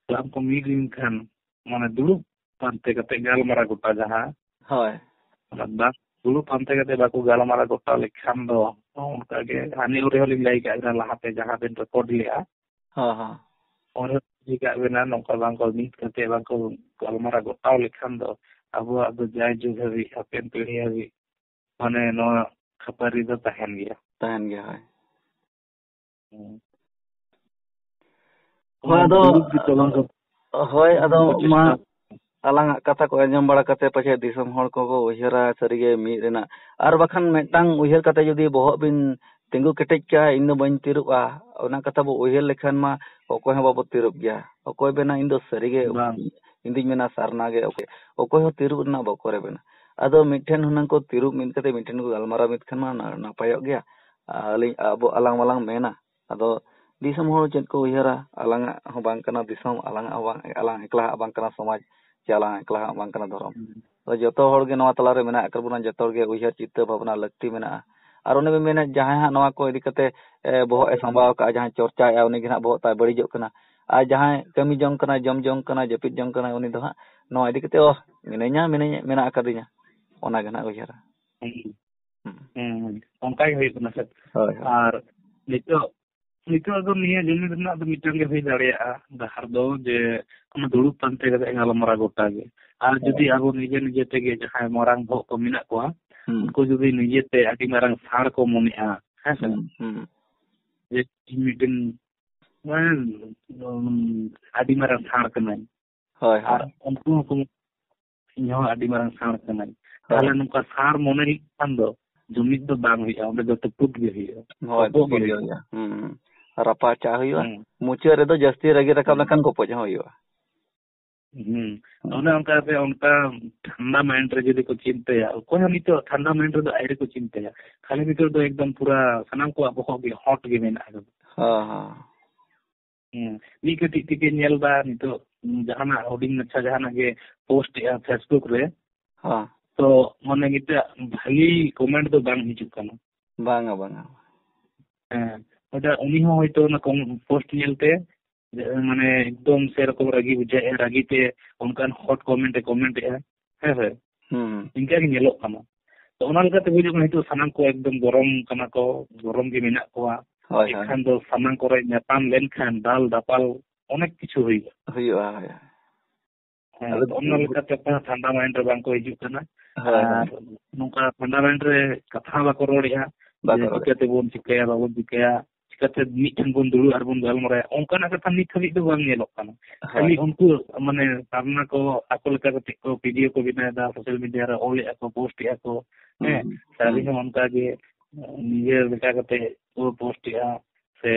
ᱥᱟᱱᱟᱢ ᱠᱚ ᱢᱤᱫ ᱞᱮᱱᱠᱷᱟᱱ, ᱢᱟᱱᱮ ᱫᱩᱲᱩᱵ ᱯᱟᱱᱛᱮ ᱠᱟᱛᱮ ᱜᱟᱞᱢᱟᱨᱟᱣ ᱜᱚᱴᱟ ᱡᱟᱦᱟᱸ, ᱦᱳᱭ᱾ ᱚᱱᱟ ᱵᱟᱝ ᱫᱩᱲᱩᱵ ᱯᱟᱱᱛᱮ ᱠᱟᱛᱮ ᱵᱟᱠᱚ ᱜᱟᱞᱢᱟᱨᱟᱣ ᱜᱚᱴᱟ ᱞᱮᱠᱷᱟᱱ ᱫᱚ ᱚᱱᱠᱟ ᱜᱮ ᱦᱟᱹᱱᱤ ᱩᱱ ᱨᱮᱦᱚᱸ ᱞᱤᱧ ᱞᱟᱹᱭ ᱠᱟᱜ ᱵᱮᱱᱟ ᱞᱟᱦᱟᱛᱮ ᱡᱟᱦᱟᱸ ᱵᱮᱱ ᱨᱮᱠᱚᱨᱰ ᱞᱮᱜᱼᱟ, ᱦᱚᱸ, ᱦᱚᱸ᱾ ᱚᱸᱰᱮ ᱞᱟᱹᱭ ᱠᱟᱜ ᱵᱮᱱᱟ ᱱᱚᱝᱠᱟ ᱵᱟᱝ ᱠᱚ ᱢᱤᱫ ᱠᱟᱛᱮ ᱵᱟᱝ ᱠᱚ ᱜᱟᱞᱢᱟᱨᱟᱣ ᱜᱚᱴᱟᱣ ᱞᱮᱠᱷᱟᱱ ᱫᱚ ᱟᱵᱚᱣᱟᱜ ᱫᱚ ᱡᱟᱭ ᱡᱩᱜᱽ ᱦᱟᱹᱵᱤᱡ ᱦᱟᱯᱮᱱ ᱯᱤᱲᱦᱤ ᱦᱟᱹᱵᱤᱡ ᱢᱟᱱᱮ ᱱᱚᱣᱟ ᱠᱷᱟᱹᱯᱟᱹᱨᱤ ᱫᱚ ᱛᱟᱦᱮᱱ ᱜᱮᱭᱟ᱾ ᱛᱟᱦᱮᱱ ᱜᱮᱭᱟ, ᱦᱳᱭ᱾ ᱦᱩᱸ᱾ ᱦᱳᱭ, ᱟᱫᱚ, ᱫᱩᱲᱩᱵ ᱜᱮᱛᱚ ᱵᱟᱝ ᱠᱚ ᱦᱳᱭ, ᱟᱫᱚ ᱠᱚ ᱢᱟ ᱪᱮᱥᱴᱟ᱾ ᱟᱞᱟᱝᱟᱜ ᱠᱟᱛᱷᱟ ᱠᱚ ᱟᱸᱡᱚᱢ ᱵᱟᱲᱟ ᱠᱟᱛᱮ ᱯᱟᱪᱷᱮ ᱫᱤᱥᱚᱢ ᱦᱚᱲ ᱠᱚᱠᱚ ᱩᱭᱦᱟᱹᱨᱟ ᱥᱟᱹᱨᱤᱜᱮ ᱢᱤᱫ ᱨᱮᱱᱟᱜ, ᱟᱨ ᱵᱟᱠᱷᱟᱱ ᱢᱤᱫᱴᱟᱝ ᱩᱭᱦᱟᱹᱨ ᱠᱟᱛᱮ ᱡᱩᱫᱤ ᱵᱚᱦᱚᱜ ᱵᱤᱱ ᱛᱤᱸᱜᱩ ᱠᱮᱴᱮᱡ ᱠᱟᱜᱼᱟ, "ᱤᱧ ᱫᱚ ᱵᱟᱹᱧ ᱛᱤᱨᱩᱵᱼᱟ", ᱚᱱᱟ ᱠᱟᱛᱷᱟ ᱵᱚ ᱩᱭᱦᱟᱹᱨ ᱞᱮᱠᱷᱟᱱ ᱢᱟ ᱚᱠᱚᱭ ᱦᱚᱸ ᱵᱟᱵᱚ ᱛᱤᱨᱩᱵ ᱜᱮᱭᱟ᱾ ᱚᱠᱚᱭ ᱵᱮᱱᱟ, "ᱤᱧ ᱫᱚ ᱥᱟᱹᱨᱤᱜᱮ", ᱵᱟᱝ᱾ ᱤᱧ ᱫᱩᱧ ᱢᱮᱱᱟ, "ᱥᱟᱨᱱᱟ ᱜᱮ", ᱚᱠᱚᱭ, ᱚᱠᱚᱭ ᱦᱚᱸ ᱛᱤᱨᱩᱵ ᱨᱮᱱᱟᱜ ᱵᱟᱠᱚ ᱨᱮᱵᱮᱱᱟ᱾ ᱟᱫᱚ ᱢᱤᱫᱴᱷᱮᱱ ᱦᱩᱱᱟᱹᱝ ᱠᱚ ᱛᱤᱨᱩᱵ ᱢᱤᱫ ᱠᱟᱛᱮ ᱢᱤᱫᱴᱷᱮᱱ ᱠᱚ ᱜᱟᱞᱢᱟᱨᱟᱣ ᱢᱤᱫ ᱠᱷᱟᱱ ᱢᱟ ᱱᱟ-, ᱱᱟᱯᱟᱭᱚᱜ ᱜᱮᱭᱟ᱾ ᱟᱹᱞᱤᱧ, ᱟᱵᱚ ᱟᱞᱟᱝ ᱢᱟᱞᱟᱝ ᱢᱮᱱᱟ, ᱟᱫᱚ ᱫᱤᱥᱚᱢ ᱦᱚᱲ ᱪᱮᱫ ᱠᱚ ᱩᱭᱦᱟᱹᱨᱟ, ᱟᱞᱟᱝᱟᱜ ᱦᱚᱸ ᱵᱟᱝ ᱠᱟᱱᱟ ᱫᱤᱥᱚᱢ, ᱟᱞᱟᱝᱟᱜ ᱦᱚᱸ ᱵᱟᱝ, ᱟᱞᱟᱝ ᱮᱠᱞᱟᱣᱟᱜ ᱵᱟᱝ ᱠᱟᱱᱟ ᱥᱚᱢᱟᱡᱽ, ᱪᱮ ᱟᱞᱟᱝ ᱮᱠᱞᱟᱣᱟᱜ ᱵᱟᱝ ᱠᱟᱱᱟ ᱫᱷᱚᱨᱚᱢ᱾ ᱦᱩᱸ᱾ ᱟᱫᱚ ᱡᱚᱛᱚ ᱦᱚᱲ ᱜᱮ ᱱᱚᱣᱟ ᱛᱟᱞᱟᱨᱮ ᱢᱮᱱᱟᱜ ᱟᱠᱟᱫ ᱵᱚᱱᱟ, ᱡᱚᱛᱚ ᱦᱚᱲ ᱜᱮ ᱩᱭᱦᱟᱹᱨ ᱪᱤᱱᱛᱟᱹ ᱵᱷᱟᱵᱽᱱᱟ ᱞᱟᱹᱠᱛᱤ ᱢᱮᱱᱟᱜᱼᱟ᱾ ᱟᱨ ᱚᱱᱮ ᱵᱮᱱ ᱢᱮᱱᱮᱫ ᱡᱟᱦᱟᱸᱭ ᱦᱟᱸᱜ ᱱᱚᱣᱟ ᱠᱚ ᱤᱫᱤ ᱠᱟᱛᱮ, ᱮ, ᱵᱚᱦᱚᱜ ᱮ ᱥᱟᱢᱵᱟᱣ ᱟᱠᱟᱫᱼᱟ, ᱡᱟᱦᱟᱸᱭ ᱪᱚᱨᱪᱟᱭᱮᱫᱼᱟ, ᱩᱱᱤ ᱜᱮ ᱦᱟᱸᱜ ᱵᱚᱦᱚᱜ ᱛᱟᱭ ᱵᱟᱹᱲᱤᱡᱚᱜ ᱠᱟᱱᱟ᱾ ᱟᱨ ᱡᱟᱦᱟᱸᱭ ᱠᱟᱹᱢᱤ ᱡᱚᱝ ᱠᱟᱱᱟᱭ, ᱡᱚᱢ ᱡᱚᱝ ᱠᱟᱱᱟᱭ, ᱡᱟᱹᱯᱤᱫ ᱡᱚᱝ ᱠᱟᱱᱟᱭ, ᱩᱱᱤ ᱫᱚ ᱦᱟᱸᱜ ᱱᱚᱣᱟ ᱤᱫᱤ ᱠᱟᱛᱮ, "ᱚᱦ, ᱢᱤᱱᱟᱹᱧᱟ, ᱢᱤᱱᱟᱹᱧᱟ, ᱢᱮᱱᱟᱜ ᱟᱠᱟᱫᱤᱧᱟ", ᱚᱱᱟ ᱜᱮ ᱦᱟᱸᱜ ᱩᱭᱦᱟᱹᱨᱟ᱾ ᱦᱩᱸ᱾ ᱦᱩᱸ᱾ ᱦᱩᱸ, ᱚᱱᱠᱟ ᱜᱮ ᱦᱩᱭᱩᱜ ᱠᱟᱱᱟ ᱥᱮ᱾ ᱦᱳᱭ, ᱦᱳᱭ᱾ ᱟᱨ ᱱᱤᱛᱚᱜ, ᱱᱤᱛᱚᱜ ᱫᱚ ᱱᱤᱭᱟᱹ ᱡᱩᱢᱤᱫ ᱨᱮᱱᱟᱜ ᱫᱚ ᱢᱤᱫᱴᱟᱝ ᱜᱮ ᱦᱩᱭ ᱫᱟᱲᱮᱭᱟᱜᱼᱟ ᱰᱟᱦᱟᱨ ᱫᱚ, ᱡᱮ ᱚᱱᱟ ᱫᱩᱲᱩᱵ ᱯᱟᱱᱛᱮ ᱠᱟᱛᱮ ᱜᱟᱞᱢᱟᱨᱟᱣ ᱜᱚᱴᱟ ᱜᱮ᱾ ᱟᱨ ᱡᱩᱫᱤ ᱦᱳᱭ᱾ ᱟᱵᱚ ᱱᱤᱡᱮ ᱱᱤᱡᱮ ᱛᱮᱜᱮ ᱡᱟᱦᱟᱸᱭ ᱢᱟᱨᱟᱝ ᱵᱚᱦᱚᱜ ᱠᱚ ᱢᱮᱱᱟᱜ ᱠᱚᱣᱟ, ᱦᱩᱸ᱾ ᱩᱱᱠᱩ ᱡᱩᱫᱤ ᱱᱤᱡᱮᱛᱮ ᱟᱹᱰᱤ ᱢᱟᱨᱟᱝ ᱥᱟᱬ ᱠᱚ ᱢᱚᱱᱮᱜᱼᱟ, ᱦᱮᱸ ᱥᱮ? ᱦᱩᱸ, ᱦᱩᱸ᱾ ᱡᱮ ᱤᱧ ᱢᱤᱫᱴᱮᱱ, ᱢᱟᱱᱮ, ᱩᱢ, ᱟᱹᱰᱤ ᱢᱟᱨᱟᱝ ᱥᱟᱬ ᱠᱟᱹᱱᱟᱹᱧ᱾ ᱦᱳᱭ, ᱦᱳᱭ᱾ ᱟᱨ ᱩᱱᱠᱩ ᱦᱚᱸᱠᱚ, ᱤᱧ ᱦᱚᱸ ᱟᱹᱰᱤ ᱢᱟᱨᱟᱝ ᱥᱟᱬ ᱠᱟᱹᱱᱟᱹᱧ᱾ ᱦᱳᱭ᱾ ᱛᱟᱦᱞᱮ ᱱᱚᱝᱠᱟ ᱥᱟᱬ ᱢᱚᱱᱮ ᱞᱮᱠᱷᱟᱱ ᱫᱚ ᱡᱩᱢᱤᱫ ᱫᱚ ᱵᱟᱝ ᱦᱩᱭᱩᱜᱼᱟ, ᱚᱸᱰᱮ ᱫᱚ ᱛᱩᱯᱩᱫ ᱜᱮ ᱦᱩᱭᱩᱜᱼᱟ᱾ ᱦᱳᱭ, ᱠᱚᱯᱚᱜ ᱜᱮ ᱛᱩᱯᱩᱫ ᱦᱩᱭᱩᱜᱼᱟ᱾ ᱦᱩᱭᱩᱜᱼᱟ᱾ ᱦᱩᱸ, ᱦᱩᱸ᱾ ᱨᱟᱯᱟᱪᱟᱜ ᱦᱩᱭᱩᱜᱼᱟ᱾ ᱦᱩᱸ᱾ ᱢᱩᱪᱟᱹᱫ ᱨᱮᱫᱚ ᱡᱟᱹᱥᱛᱤ ᱨᱟᱹᱜᱤ ᱨᱟᱠᱟᱵ ᱦᱩᱸ᱾ ᱞᱮᱠᱷᱟᱱ ᱜᱚᱯᱚᱡ ᱦᱚᱸ ᱦᱩᱭᱩᱜᱼᱟ᱾ ᱦᱩᱸ᱾ ᱦᱩᱸ᱾ ᱚᱱᱮ ᱚᱱᱠᱟ ᱛᱮ ᱚᱱᱠᱟ ᱴᱷᱟᱱᱰᱟ mind ᱨᱮ ᱡᱩᱫᱤ ᱠᱚ ᱪᱤᱱᱛᱟᱹᱭᱟ, ᱚᱠᱚᱭ ᱦᱚᱸ ᱱᱤᱛᱚᱜ ᱴᱷᱟᱱᱰᱟ mind ᱨᱮᱫᱚ ᱟᱹᱣᱨᱤ ᱠᱚ ᱪᱤᱱᱛᱟᱹᱭᱟ᱾ ᱠᱷᱟᱹᱞᱤ ᱱᱤᱛᱚᱜ ᱫᱚ ᱮᱠᱫᱚᱢ ᱯᱩᱨᱟ ᱥᱟᱱᱟᱢ ᱠᱚᱣᱟᱜ ᱵᱚᱦᱚᱜ ᱜᱮ hot ᱜᱮ ᱢᱮᱱᱟᱜ ᱟᱠᱟᱫᱟ᱾ ᱦᱮᱸ, ᱦᱮᱸ᱾ ᱦᱮᱸ, ᱢᱤᱫ ᱠᱟᱹᱴᱤᱡ ᱛᱮᱜᱮ ᱧᱮᱞ ᱫᱟ ᱱᱤᱛᱚᱜ, ᱡᱟᱦᱟᱱᱟᱜ ᱦᱩᱰᱤᱧ ᱢᱟᱪᱷᱟ ᱡᱟᱦᱟᱱᱟᱜ ᱜᱮ ᱯᱳᱥᱴ ᱮᱜᱼᱟ ᱯᱷᱮᱥᱵᱩᱠ ᱨᱮ, ᱦᱚᱸ᱾ ᱛᱚ ᱢᱟᱱᱮ ᱢᱤᱫᱴᱟᱜ ᱵᱷᱟᱹᱞᱤ ᱠᱚᱢᱮᱱᱴ ᱫᱚ ᱵᱟᱝ ᱦᱤᱡᱩᱜ ᱠᱟᱱᱟ᱾ ᱵᱟᱝᱟ, ᱵᱟᱝᱟ᱾ ᱦᱮᱸ, ᱚᱱᱟ ᱩᱱᱤ ᱦᱚᱸ ᱦᱚᱭᱛᱳ ᱚᱱᱟ ᱠᱚᱢ-, ᱯᱳᱥᱴ ᱧᱮᱞᱛᱮ, ᱡᱮ, ᱢᱟᱱᱮ ᱮᱠᱫᱚᱢ ᱥᱮᱨᱚᱠᱚᱢ ᱨᱟᱹᱜᱤ ᱵᱩᱡᱷᱟᱹᱜᱼᱟ, ᱨᱟᱹᱜᱤ ᱛᱮ ᱚᱱᱠᱟᱱ ᱦᱚᱴ ᱠᱚᱢᱮᱱᱴ ᱮ ᱠᱚᱢᱮᱱᱴ ᱮᱜᱼᱟ, ᱦᱮᱸ ᱥᱮ? ᱦᱩᱸ᱾ ᱤᱱᱠᱟ ᱜᱮ ᱧᱮᱞᱚᱜ ᱠᱟᱱᱟ᱾ ᱛᱚ ᱚᱱᱟ ᱞᱮᱠᱟᱛᱮ ᱦᱩᱭᱩᱜ ᱠᱟᱱᱟ, ᱱᱤᱛᱚᱜ ᱥᱟᱱᱟᱢ ᱠᱚ ᱮᱠᱫᱚᱢ ᱜᱚᱨᱚᱢ ᱠᱟᱱᱟ ᱠᱚ, ᱜᱚᱨᱚᱢ ᱜᱮ ᱢᱮᱱᱟᱜ ᱠᱚᱣᱟ᱾ ᱦᱳᱭ, ᱦᱳᱭ᱾ ᱮᱱᱠᱷᱟᱱ ᱫᱚ ᱥᱟᱢᱟᱝ ᱠᱚᱨᱮ ᱧᱟᱯᱟᱢ ᱞᱮᱱᱠᱷᱟᱱ ᱫᱟᱞ ᱫᱟᱯᱟᱞ ᱚᱱᱮᱠ ᱠᱤᱪᱷᱩ ᱦᱩᱭᱩᱜᱼᱟ᱾ ᱦᱩᱭᱩᱜᱼᱟ, ᱦᱳᱭ᱾ ᱦᱮᱸ, ᱟᱫᱚ ᱛᱚ ᱚᱱᱟ ᱞᱮᱠᱟᱛᱮ ᱚᱠᱚᱭ ᱦᱚᱸ ᱴᱷᱟᱱᱰᱟ ᱢᱟᱭᱤᱱᱰ ᱨᱮ ᱵᱟᱝ ᱠᱚ ᱦᱤᱡᱩᱜ ᱠᱟᱱᱟ᱾ ᱦᱳᱭ, ᱦᱳᱭ᱾ ᱟᱨ ᱱᱚᱝᱠᱟ ᱴᱷᱟᱱᱰᱟ ᱢᱟᱭᱤᱱᱰ ᱨᱮ ᱠᱟᱛᱷᱟ ᱦᱚᱸ ᱵᱟᱠᱚ ᱨᱚᱲᱮᱜᱼᱟ᱾ ᱵᱟᱠᱚ ᱡᱮ ᱨᱚᱲᱮᱫ᱾ ᱪᱤᱠᱟᱹ ᱛᱮᱵᱚᱱ ᱪᱤᱠᱟᱹᱭᱟ, ᱵᱟᱵᱚᱱ ᱪᱤᱠᱟᱹᱭᱟ, ᱪᱤᱠᱟᱹᱛᱮ ᱢᱤᱫ ᱴᱷᱮᱱ ᱵᱚᱱ ᱫᱩᱲᱩᱵ ᱟᱨ ᱵᱚᱱ ᱜᱟᱞᱢᱟᱨᱟᱭᱟ, ᱚᱱᱠᱟᱱᱟᱜ ᱠᱟᱛᱷᱟ ᱱᱤᱛ ᱦᱟᱹᱵᱤᱡ ᱫᱚ ᱵᱟᱝ ᱧᱮᱞᱚᱜ ᱠᱟᱱᱟ᱾ ᱦᱳᱭ᱾ ᱠᱷᱟᱹᱞᱤ ᱩᱱᱠᱩ ᱢᱟᱱᱮ ᱥᱟᱨᱱᱟ ᱠᱚ ᱟᱠᱚ ᱞᱮᱠᱟ ᱠᱟᱛᱮ ᱠᱚ ᱵᱷᱤᱰᱤᱭᱳ ᱠᱚ ᱵᱮᱱᱟᱣ ᱮᱫᱟ, ᱥᱳᱥᱟᱞ ᱢᱤᱰᱤᱭᱟ ᱨᱮ ᱚᱞᱮᱫᱼᱟ ᱠᱚ, ᱯᱳᱥᱴ ᱮᱫᱼᱟ ᱠᱚ᱾ ᱦᱩᱸ, ᱦᱮᱸ, ᱦᱩᱸ, ᱥᱟᱹᱨᱤ ᱦᱩᱸ᱾ ᱦᱚᱸ ᱚᱱᱠᱟ ᱜᱮ ᱱᱤᱡᱮᱨ ᱞᱮᱠᱟ ᱠᱟᱛᱮ ᱠᱚ ᱯᱳᱥᱴ ᱮᱫᱼᱟ᱾ ᱥᱮ,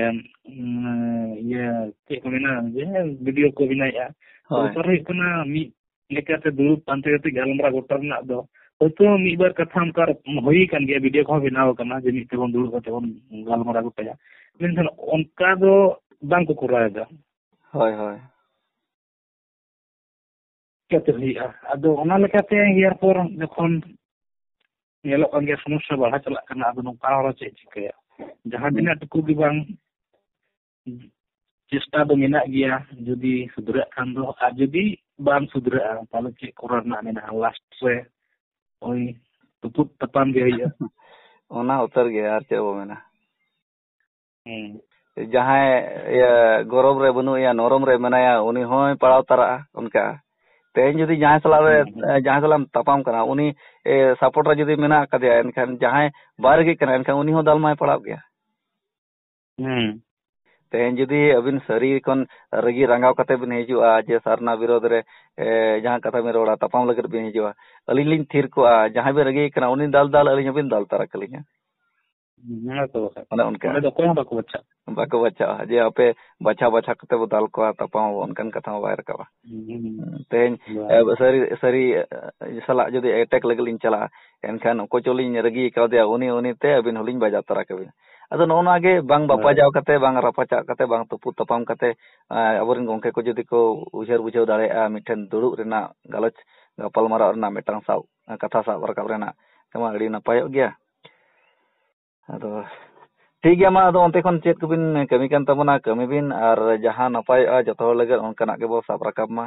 ᱩᱸ, ᱤᱭᱟᱹ, ᱪᱮᱫ ᱠᱚ ᱢᱮᱱᱟ, ᱡᱮ ᱵᱷᱤᱰᱤᱭᱳ ᱠᱚ ᱵᱮᱱᱟᱣᱮᱫᱼᱟ᱾ ᱦᱳᱭ᱾ ᱫᱚᱨᱠᱟᱨ ᱦᱩᱭᱩᱜ ᱠᱟᱱᱟ ᱢᱤᱫ ᱞᱮᱠᱟᱛᱮ ᱫᱩᱲᱩᱵ ᱯᱟᱱᱛᱮ ᱠᱟᱛᱮ ᱜᱟᱞᱢᱟᱨᱟᱣ ᱜᱚᱴᱟ ᱨᱮᱱᱟᱜ ᱫᱚ᱾ ᱦᱳᱭᱛᱳ ᱢᱤᱫ ᱵᱟᱨ ᱠᱟᱛᱷᱟ ᱚᱱᱠᱟ ᱦᱩᱭ ᱟᱠᱟᱱ ᱜᱮᱭᱟ, ᱵᱷᱤᱰᱤᱭᱳ ᱠᱚᱦᱚᱸ ᱵᱮᱱᱟᱣ ᱟᱠᱟᱱᱟ ᱡᱮ ᱢᱤᱫ ᱛᱮᱵᱚᱱ ᱫᱩᱲᱩᱵ ᱠᱟᱛᱮ ᱵᱚᱱ ᱜᱟᱞᱢᱟᱨᱟᱣ ᱜᱚᱴᱟᱭᱟ, ᱢᱮᱱᱠᱷᱟᱱ ᱚᱱᱠᱟ ᱫᱚ ᱵᱟᱝ ᱠᱚ ᱠᱚᱨᱟᱣ ᱮᱫᱟ᱾ ᱦᱳᱭ, ᱦᱳᱭ᱾ ᱪᱤᱠᱟᱹᱛᱮ ᱦᱩᱭᱩᱜᱼᱟ? ᱟᱫᱚ ᱚᱱᱟ ᱞᱮᱠᱟᱛᱮ ᱮᱨᱯᱚᱨ ᱡᱚᱠᱷᱚᱱ ᱧᱮᱞᱚᱜ ᱠᱟᱱ ᱜᱮᱭᱟ ᱥᱚᱢᱚᱥᱥᱟ ᱵᱟᱲᱦᱟᱣ ᱪᱟᱞᱟᱜ ᱠᱟᱱᱟ, ᱟᱫᱚ ᱱᱚᱝᱠᱟ ᱦᱚᱲ ᱪᱮᱫ ᱪᱤᱠᱟᱹᱭᱟ? ᱡᱟᱦᱟᱸ ᱦᱩᱸ᱾ ᱛᱤᱱᱟᱹᱜ ᱴᱩᱠᱩ ᱜᱮ ᱵᱟᱝ ᱪᱮᱥᱴᱟ ᱫᱚ ᱢᱮᱱᱟᱜ ᱜᱮᱭᱟ, ᱡᱩᱫᱤ ᱥᱩᱫᱷᱨᱟᱹᱜ ᱠᱷᱟᱱ ᱫᱚ, ᱟᱨ ᱡᱩᱫᱤ ᱵᱟᱝ ᱥᱩᱫᱷᱨᱟᱹᱜᱼᱟ, ᱛᱟᱦᱞᱮ ᱪᱮᱫ ᱠᱚᱨᱟᱣ ᱨᱮᱱᱟᱜ ᱢᱮᱱᱟᱜᱼᱟ? ᱞᱟᱥᱴ ᱨᱮ ᱳᱭ ᱛᱩᱯᱩᱫ ᱛᱟᱯᱟᱢ ᱜᱮ ᱦᱩᱭᱩᱜᱼᱟ᱾ ᱚᱱᱟ ᱩᱛᱟᱹᱨ ᱜᱮ, ᱟᱨ ᱪᱮᱫ ᱵᱚ ᱢᱮᱱᱟ? ᱦᱩᱸ᱾ ᱡᱟᱦᱟᱸᱭ, ᱤᱭᱟᱹ, ᱜᱚᱨᱚᱵ ᱨᱮ ᱵᱟᱹᱱᱩᱜ ᱮᱭᱟ, ᱱᱚᱨᱚᱢ ᱨᱮ ᱢᱮᱱᱟᱭᱟ, ᱩᱱᱤ ᱦᱚᱸᱭ ᱯᱟᱲᱟᱣ ᱛᱟᱨᱟᱜᱼᱟ᱾ ᱚᱱᱠᱟ ᱛᱮᱦᱮᱧ ᱡᱩᱫᱤ ᱡᱟᱦᱟᱸᱭ ᱥᱟᱞᱟᱜ ᱨᱮ, ᱦᱩᱸ, ᱦᱩᱸ᱾ ᱮ, ᱡᱟᱦᱟᱸᱭ ᱥᱟᱞᱟᱜ ᱮᱢ ᱛᱟᱯᱟᱢ ᱠᱟᱱᱟ, ᱩᱱᱤ, ᱮ, ᱥᱟᱯᱳᱨᱴ ᱨᱮ ᱡᱩᱫᱤ ᱢᱮᱱᱟᱜ ᱟᱠᱟᱫᱮᱭᱟ, ᱮᱱᱠᱷᱟᱱ ᱡᱟᱦᱟᱸᱭ ᱵᱟᱭ ᱨᱮᱜᱮ ᱠᱟᱱᱟ, ᱮᱱᱠᱷᱟᱱ ᱩᱱᱤ ᱦᱚᱸ ᱫᱟᱞ ᱢᱟᱭ ᱯᱟᱲᱟᱣ ᱜᱮᱭᱟ᱾ ᱦᱩᱸ᱾ ᱛᱮᱦᱮᱧ ᱡᱩᱫᱤ ᱟᱹᱵᱤᱱ ᱥᱟᱹᱨᱤ ᱠᱷᱚᱱ ᱨᱟᱹᱜᱤ ᱨᱟᱸᱜᱟᱣ ᱠᱟᱛᱮ ᱵᱤᱱ ᱦᱤᱡᱩᱜᱼᱟ, ᱡᱮ ᱥᱟᱨᱱᱟ ᱵᱤᱨᱳᱫᱷ ᱨᱮ, ᱮ, ᱡᱟᱦᱟᱸ ᱠᱟᱛᱷᱟ ᱵᱤᱱ ᱨᱚᱲᱟ, ᱛᱟᱯᱟᱢ ᱞᱟᱹᱜᱤᱫ ᱵᱤᱱ ᱦᱤᱡᱩᱜᱼᱟ, ᱟᱹᱞᱤᱧ ᱞᱤᱧ ᱛᱷᱤᱨ ᱠᱚᱜᱼᱟ, ᱡᱟᱦᱟᱸᱭ ᱵᱤᱱ ᱨᱟᱹᱜᱤ ᱠᱟᱱᱟ, ᱩᱱᱤ ᱫᱟᱞ ᱫᱟᱞ ᱟᱹᱞᱤᱧ ᱦᱚᱸᱵᱤᱱ ᱫᱟᱞ ᱛᱟᱨᱟ ᱠᱟᱹᱞᱤᱧᱟ᱾ ᱦᱮᱸ ᱛᱚ ᱵᱟᱠᱷᱟᱡ᱾ ᱚᱱᱮ ᱚᱱᱠᱟ᱾ ᱚᱸᱰᱮ ᱫᱚ ᱚᱠᱚᱭ ᱦᱚᱸ ᱵᱟᱠᱚ ᱵᱟᱪᱷᱟᱜᱼᱟ᱾ ᱵᱟᱠᱚ ᱵᱟᱪᱷᱟᱜᱼᱟ᱾ ᱡᱮ ᱟᱯᱮ ᱵᱟᱪᱷᱟ ᱵᱟᱪᱷᱟ ᱠᱟᱛᱮ ᱵᱚ ᱫᱟᱞ ᱠᱚᱣᱟ, ᱛᱟᱯᱟᱢ ᱟᱵᱚ, ᱚᱱᱠᱟᱱ ᱠᱟᱛᱷᱟ ᱦᱚᱸ ᱵᱟᱭ ᱨᱟᱠᱟᱵᱼᱟ᱾ ᱦᱩᱸ, ᱦᱩᱸ᱾ ᱦᱩᱸ, ᱛᱮᱦᱮᱧ, ᱵᱟᱭ᱾ ᱮ, ᱥᱟᱹᱨᱤ, ᱥᱟᱹᱨᱤ, ᱮ, ᱥᱟᱞᱟᱜ ᱡᱩᱫᱤ ᱮᱴᱮᱠ ᱞᱟᱹᱜᱤᱫ ᱞᱤᱧ ᱪᱟᱞᱟᱜᱼᱟ, ᱮᱱᱠᱷᱟᱱ ᱚᱠᱚᱭ ᱪᱚᱞᱤᱧ ᱨᱟᱹᱜᱤ ᱠᱟᱣᱫᱮᱭᱟ, ᱩᱱᱤ, ᱩᱱᱤ ᱛᱮ ᱟᱹᱵᱤᱱ ᱦᱚᱸᱞᱤᱧ ᱵᱟᱡᱟᱣ ᱛᱟᱨᱟ ᱠᱟᱵᱤᱱᱟ᱾ ᱟᱫᱚ ᱱᱚᱜᱼᱚ ᱱᱚᱣᱟ ᱜᱮ, ᱵᱟᱝ ᱦᱳᱭ᱾ ᱵᱟᱯᱟᱡᱟᱣ ᱠᱟᱛᱮ, ᱵᱟᱝ ᱨᱟᱯᱟᱪᱟᱜ ᱠᱟᱛᱮ, ᱵᱟᱝ ᱛᱩᱯᱩᱫ ᱛᱟᱯᱟᱢ ᱠᱟᱛᱮ, ᱮᱸ, ᱟᱵᱚᱨᱮᱱ ᱜᱚᱢᱠᱮ ᱠᱚ ᱡᱩᱫᱤ ᱠᱚ ᱩᱭᱦᱟᱹᱨ ᱵᱩᱡᱷᱟᱹᱣ ᱫᱟᱲᱮᱭᱟᱜᱼᱟ, ᱢᱤᱫᱴᱷᱮᱱ ᱫᱩᱲᱩᱵ ᱨᱮᱱᱟᱜ, ᱜᱟᱞᱚᱪ ᱜᱟᱯᱟᱞᱢᱟᱨᱟᱣ ᱨᱮᱱᱟᱜ ᱢᱤᱫᱴᱟᱝ ᱥᱟᱵ, ᱠᱟᱛᱷᱟ ᱥᱟᱵ ᱨᱟᱠᱟᱵ ᱨᱮᱱᱟᱜ, ᱛᱮᱢᱟ ᱟᱹᱰᱤ ᱱᱟᱯᱟᱭᱚᱜ ᱜᱮᱭᱟ᱾ ᱟᱫᱚ ᱴᱷᱤᱠ ᱜᱮᱭᱟ, ᱢᱟ ᱟᱫᱚ ᱚᱱᱛᱮ ᱠᱷᱚᱱ ᱪᱮᱫ ᱠᱚᱵᱤᱱ ᱠᱟᱹᱢᱤ ᱠᱟᱱ ᱛᱟᱵᱚᱱᱟ, ᱠᱟᱹᱢᱤ ᱵᱤᱱ, ᱟᱨ ᱡᱟᱦᱟᱸ ᱱᱟᱯᱟᱭᱚᱜᱼᱟ ᱡᱚᱛᱚ ᱦᱚᱲ ᱞᱟᱹᱜᱤᱫ ᱚᱱᱠᱟᱱᱟᱜ ᱜᱮᱵᱚ ᱥᱟᱵ ᱨᱟᱠᱟᱵ ᱢᱟ᱾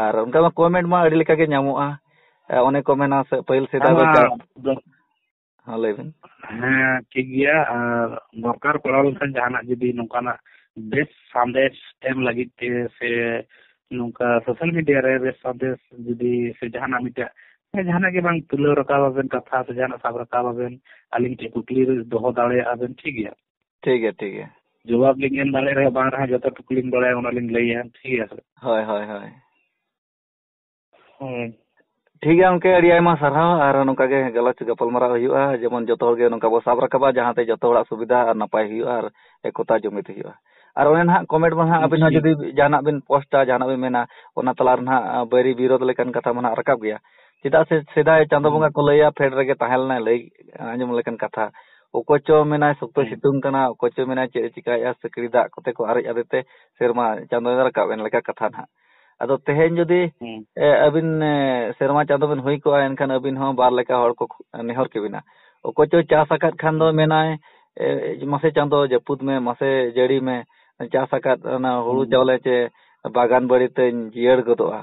ᱟᱨ ᱚᱱᱠᱟ ᱢᱟ ᱠᱚᱢᱮᱱᱴ ᱢᱟ ᱟᱹᱰᱤ ᱞᱮᱠᱟ ᱜᱮ ᱧᱟᱢᱚᱜᱼᱟ᱾ ᱮ, ᱚᱱᱮ ᱠᱚ ᱢᱮᱱᱟ ᱥᱮ, ᱯᱟᱹᱦᱤᱞ ᱥᱮᱫᱟᱭ ᱦᱮᱸ ᱫᱚ ᱢᱟ, ᱪᱟ-, ᱫᱚ-, ᱦᱮᱸ, ᱞᱟᱹᱭ ᱵᱤᱱ᱾ ᱦᱮᱸ, ᱴᱷᱤᱠ ᱜᱮᱭᱟ᱾ ᱟᱨ ᱫᱚᱨᱠᱟᱨ ᱯᱟᱲᱟᱣ ᱞᱮᱱᱠᱷᱟᱱ ᱡᱟᱦᱟᱱᱟᱜ ᱡᱩᱫᱤ ᱱᱚᱝᱠᱟᱱᱟᱜ ᱵᱮᱥ ᱥᱟᱸᱫᱮᱥ ᱮᱢ ᱞᱟᱹᱜᱤᱫ ᱛᱮ ᱥᱮ ᱱᱚᱝᱠᱟ ᱥᱳᱥᱟᱞ ᱢᱤᱰᱤᱭᱟ ᱨᱮ ᱵᱮᱥ ᱥᱟᱸᱫᱮᱥ ᱡᱩᱫᱤ ᱥᱮ ᱡᱟᱦᱟᱱᱟᱜ ᱢᱤᱫᱴᱟᱜ, ᱦᱮᱸ, ᱡᱟᱦᱟᱱᱟᱜ ᱜᱮ ᱵᱟᱝ ᱛᱩᱞᱟᱹᱣ ᱨᱟᱠᱟᱵ ᱟᱵᱮᱱ ᱠᱟᱛᱷᱟ ᱥᱮ ᱡᱟᱦᱟᱱᱟᱜ ᱥᱟᱵ ᱨᱟᱠᱟᱵ ᱟᱵᱮᱱ, ᱟᱹᱞᱤᱧ ᱴᱷᱮᱱ ᱠᱩᱠᱞᱤ ᱫᱚᱦᱚ ᱫᱟᱲᱮᱭᱟᱜᱼᱟ ᱵᱮᱱ, ᱴᱷᱤᱠ ᱜᱮᱭᱟ? ᱴᱷᱤᱠ ᱜᱮᱭᱟ, ᱴᱷᱤᱠ ᱜᱮᱭᱟ᱾ ᱡᱚᱵᱟᱵ ᱞᱤᱧ ᱮᱢ ᱫᱟᱲᱮᱭᱟᱜ ᱨᱮᱦᱚᱸ ᱵᱟᱝ ᱨᱮᱦᱚᱸ ᱡᱚᱛᱚ ᱴᱩᱠᱩ ᱞᱤᱧ ᱵᱟᱲᱟᱭᱟ ᱚᱱᱟ ᱞᱤᱧ ᱞᱟᱹᱭᱟ, ᱴᱷᱤᱠ ᱜᱮᱭᱟ ᱥᱮ? ᱦᱳᱭ, ᱦᱳᱭ, ᱦᱳᱭ᱾ ᱦᱳᱭ᱾ ᱴᱷᱤᱠ ᱜᱮᱭᱟ ᱜᱚᱝᱠᱮ, ᱟᱹᱰᱤ ᱟᱭᱢᱟ ᱥᱟᱨᱦᱟᱣ᱾ ᱟᱨ ᱱᱚᱝᱠᱟ ᱜᱮ ᱜᱟᱞᱚᱪ ᱜᱟᱯᱟᱞᱢᱟᱨᱟᱣ ᱦᱩᱭᱩᱜᱼᱟ, ᱡᱮᱢᱚᱱ ᱡᱚᱛᱚ ᱦᱚᱲ ᱜᱮ ᱱᱚᱝᱠᱟ ᱵᱚ ᱥᱟᱵ ᱨᱟᱠᱟᱵᱟ, ᱡᱟᱦᱟᱸᱛᱮ ᱡᱚᱛᱚ ᱦᱚᱲᱟᱜ ᱥᱩᱵᱤᱫᱷᱟ ᱟᱨ ᱱᱟᱯᱟᱭ ᱦᱩᱭᱩᱜᱼᱟ ᱟᱨ ᱮᱠᱚᱛᱟ ᱡᱩᱢᱤᱫ ᱦᱩᱭᱩᱜᱼᱟ᱾ ᱟᱨ ᱚᱱᱮ ᱱᱟᱦᱟᱜ ᱠᱚᱢᱮᱱᱴ ᱢᱟ ᱱᱟᱦᱟᱜ ᱟᱹᱵᱤᱱ ᱦᱚᱸ ᱴᱷᱤᱠ᱾ ᱡᱩᱫᱤ ᱡᱟᱦᱟᱱᱟᱜ ᱵᱤᱱ ᱯᱳᱥᱴᱟ, ᱡᱟᱦᱟᱱᱟᱜ ᱵᱤᱱ ᱢᱮᱱᱟ, ᱚᱱᱟ ᱛᱟᱞᱟ ᱨᱮ ᱱᱟᱦᱟᱜ ᱵᱟᱹᱭᱨᱤ ᱵᱤᱨᱳᱫ ᱞᱮᱠᱟᱱ ᱠᱟᱛᱷᱟ ᱢᱟ ᱱᱟᱦᱟᱜ ᱨᱟᱠᱟᱵ ᱜᱮᱭᱟ᱾ ᱪᱮᱫᱟᱜ ᱥᱮ ᱥᱮᱫᱟᱭ ᱪᱟᱸᱫᱚ ᱦᱩᱸ᱾ ᱵᱚᱸᱜᱟ ᱠᱚ ᱞᱟᱹᱭᱟ, ᱯᱷᱮᱰ ᱨᱮᱜᱮ ᱛᱟᱦᱮᱸ ᱞᱮᱱᱟᱭ, ᱞᱟᱹᱭ ᱟᱸᱡᱚᱢ ᱞᱮᱠᱟᱱ ᱠᱟᱛᱷᱟ᱾ ᱚᱠᱚᱭ ᱪᱚ ᱢᱮᱱᱟᱭ ᱥᱚᱠᱛᱚᱭ ᱦᱩᱸ᱾ ᱥᱤᱛᱩᱝ ᱠᱟᱱᱟ, ᱚᱠᱚᱭ ᱪᱚ ᱢᱮᱱᱟᱭ ᱪᱮᱫ ᱮ ᱪᱤᱠᱟᱭᱮᱫᱼᱟ, ᱥᱤᱠᱲᱤ ᱫᱟᱜ ᱠᱚᱛᱮ ᱠᱚ ᱟᱨᱮᱡ ᱟᱫᱮ ᱛᱮ ᱥᱮᱨᱢᱟ ᱪᱟᱸᱫᱚᱭ ᱨᱟᱠᱟᱵ ᱮᱱ ᱞᱮᱠᱟ ᱠᱟᱛᱷᱟ ᱱᱟᱦᱟᱜ᱾ ᱟᱫᱚ ᱛᱮᱦᱮᱧ ᱡᱩᱫᱤ, ᱦᱩᱸ᱾ ᱮ, ᱟᱹᱵᱤᱱ, ᱮ, ᱥᱮᱨᱢᱟ ᱪᱟᱸᱫᱚ ᱵᱤᱱ ᱦᱩᱭ ᱠᱚᱜᱼᱟ, ᱮᱱᱠᱷᱟᱱ ᱟᱹᱵᱤᱱ ᱦᱚᱸ ᱵᱟᱨ ᱞᱮᱠᱟ ᱦᱚᱲ ᱠᱚ ᱠᱷᱩ-, ᱱᱮᱦᱚᱨ ᱠᱮᱵᱤᱱᱟ᱾ ᱚᱠᱚᱭ ᱪᱚ ᱪᱟᱥ ᱟᱠᱟᱫ ᱠᱷᱟᱱ ᱫᱚ ᱦᱩᱸ᱾ ᱢᱮᱱᱟᱭ, ᱮ, ᱢᱟᱥᱮ ᱪᱟᱸᱫᱚ ᱡᱟᱹᱯᱩᱫ ᱢᱮ, ᱢᱟᱥᱮ ᱡᱟᱹᱲᱤ ᱢᱮ, ᱪᱟᱥ ᱟᱠᱟᱫ ᱚᱱᱟ ᱦᱩᱲᱩ ᱦᱩᱸ᱾ ᱪᱟᱣᱞᱮ ᱪᱮ ᱵᱟᱜᱟᱱ ᱵᱟᱲᱤ ᱛᱮᱧ ᱡᱤᱭᱟᱹᱲ ᱜᱚᱫᱚᱜᱼᱟ᱾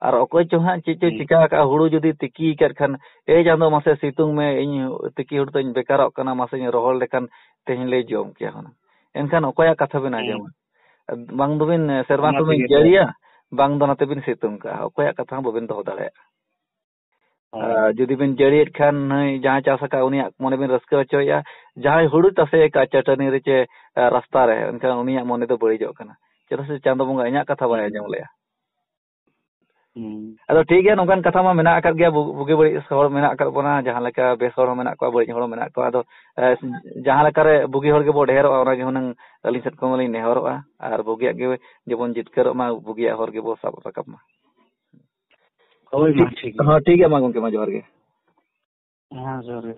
ᱟᱨ ᱚᱠᱚᱭ ᱪᱚ ᱦᱟᱸᱜ ᱪᱮᱫ ᱪᱚ ᱦᱩᱸ᱾ ᱪᱤᱠᱟ ᱟᱠᱟᱫ, ᱦᱩᱲᱩ ᱡᱩᱫᱤ ᱛᱤᱠᱤ ᱟᱠᱟᱫ ᱠᱷᱟᱱ, "ᱮ ᱪᱟᱸᱫᱚ, ᱢᱟᱥᱮ ᱥᱤᱛᱩᱝ ᱢᱮ, ᱤᱧ ᱛᱤᱠᱤ ᱦᱩᱲᱩ ᱛᱮᱧ ᱵᱮᱠᱟᱨᱚᱜ ᱠᱟᱱᱟ, ᱢᱟᱥᱮᱧ ᱨᱚᱦᱚᱲ ᱞᱮᱠᱷᱟᱱ ᱛᱮᱦᱮᱧ ᱞᱮ ᱡᱚᱢ ᱠᱮᱭᱟ ᱦᱩᱱᱟᱹᱝ᱾" ᱮᱱᱠᱷᱟᱱ ᱚᱠᱚᱭᱟᱜ ᱠᱟᱛᱷᱟ ᱵᱤᱱ ᱦᱩᱸ᱾ ᱟᱸᱡᱚᱢᱟ? ᱵᱟᱝ ᱫᱚᱵᱤᱱ, ᱥᱮᱨᱢᱟ ᱚᱱᱟ ᱠᱷᱚᱱ ᱵᱤᱱ ᱛᱮᱜᱮ ᱛᱚ᱾ ᱡᱟᱹᱲᱤᱭᱟ, ᱵᱟᱝ ᱫᱚ ᱱᱚᱛᱮ ᱵᱤᱱ ᱥᱤᱛᱩᱝ ᱠᱟᱜᱼᱟ, ᱚᱠᱚᱭᱟᱜ ᱠᱟᱛᱷᱟ ᱦᱚᱸ ᱵᱟᱵᱤᱱ ᱫᱚᱦᱚ ᱫᱟᱲᱮᱭᱟᱜᱼᱟ᱾ ᱦᱳᱭ᱾ ᱟᱨ ᱡᱩᱫᱤ ᱵᱤᱱ ᱡᱟᱹᱲᱤᱭᱮᱫ ᱠᱷᱟᱱ, ᱱᱩᱭ ᱡᱟᱦᱟᱸᱭ ᱪᱟᱥ ᱟᱠᱟᱫ, ᱩᱱᱤᱭᱟᱜ ᱢᱚᱱᱮ ᱵᱤᱱ ᱨᱟᱹᱥᱠᱟᱹ ᱦᱚᱪᱚᱭᱮᱫᱼᱟ᱾ ᱡᱟᱦᱟᱸᱭ ᱦᱩᱲᱩ ᱛᱟᱥᱮ ᱟᱠᱟᱫ ᱪᱟᱹᱴᱟᱹᱱᱤ ᱨᱮ ᱪᱮ, ᱮ, ᱨᱟᱥᱛᱟ ᱨᱮ, ᱮᱱᱠᱷᱟᱱ ᱩᱱᱤᱭᱟᱜ ᱢᱚᱱᱮ ᱫᱚ ᱵᱟᱹᱲᱤᱡᱚᱜ ᱠᱟᱱᱟ᱾ ᱪᱮᱫᱟᱜ ᱥᱮ ᱪᱟᱸᱫᱚ ᱵᱚᱸᱜᱟ ᱤᱧᱟᱹᱜ ᱠᱟᱛᱷᱟ ᱵᱟᱭ ᱦᱩᱸ᱾ ᱟᱸᱡᱚᱢ ᱞᱮᱜᱼᱟ᱾ ᱦᱩᱸ᱾ ᱟᱫᱚ ᱴᱷᱤᱠ ᱜᱮᱭᱟ, ᱱᱚᱝᱠᱟᱱ ᱠᱟᱛᱷᱟ ᱢᱟ ᱢᱮᱱᱟᱜ ᱟᱠᱟᱫ ᱜᱮᱭᱟ, ᱵᱩ-, ᱵᱩᱜᱤ ᱵᱟᱹᱲᱤᱡ ᱦᱚᱲ ᱢᱮᱱᱟᱜ ᱟᱠᱟᱫ ᱵᱚᱱᱟ, ᱡᱟᱦᱟᱸ ᱞᱮᱠᱟ ᱵᱮᱥ ᱦᱚᱲ ᱦᱚᱸ ᱢᱮᱱᱟᱜ ᱠᱚᱣᱟ, ᱵᱟᱹᱲᱤᱡ ᱦᱚᱲ ᱦᱚᱸ ᱢᱮᱱᱟᱜ ᱠᱚᱣᱟ᱾ ᱟᱫᱚ, ᱮ, ᱡᱟᱦᱟᱸ ᱞᱮᱠᱟᱨᱮ ᱵᱩᱜᱤ ᱦᱚᱲ ᱜᱮᱵᱚ ᱰᱷᱮᱨᱚᱜᱼᱟ, ᱚᱱᱟ ᱜᱮ ᱦᱩᱱᱟᱹᱝ ᱟᱹᱞᱤᱧ ᱥᱮᱫ ᱠᱷᱚᱱ ᱢᱟᱞᱤᱧ ᱱᱮᱦᱚᱨᱚᱜᱼᱟ, ᱟᱨ ᱵᱩᱜᱤᱭᱟᱜ ᱜᱮ ᱡᱮᱢᱚᱱ ᱡᱤᱛᱠᱟᱹᱨᱚᱜ ᱢᱟ, ᱵᱩᱜᱤᱭᱟᱜ ᱦᱚᱨ ᱜᱮᱵᱚ ᱥᱟᱵ ᱨᱟᱠᱟᱵ ᱢᱟ᱾ ᱦᱳᱭ, ᱢᱟ, ᱴᱷᱤᱠ ᱜᱮᱭᱟ᱾ ᱦᱚᱸ, ᱴᱷᱤᱠ ᱜᱮᱭᱟ, ᱢᱟ ᱜᱚᱢᱠᱮ, ᱢᱟ ᱡᱚᱦᱟᱨ ᱜᱮ᱾ ᱦᱮᱸ, ᱡᱚᱦᱟᱨ ᱜᱮ᱾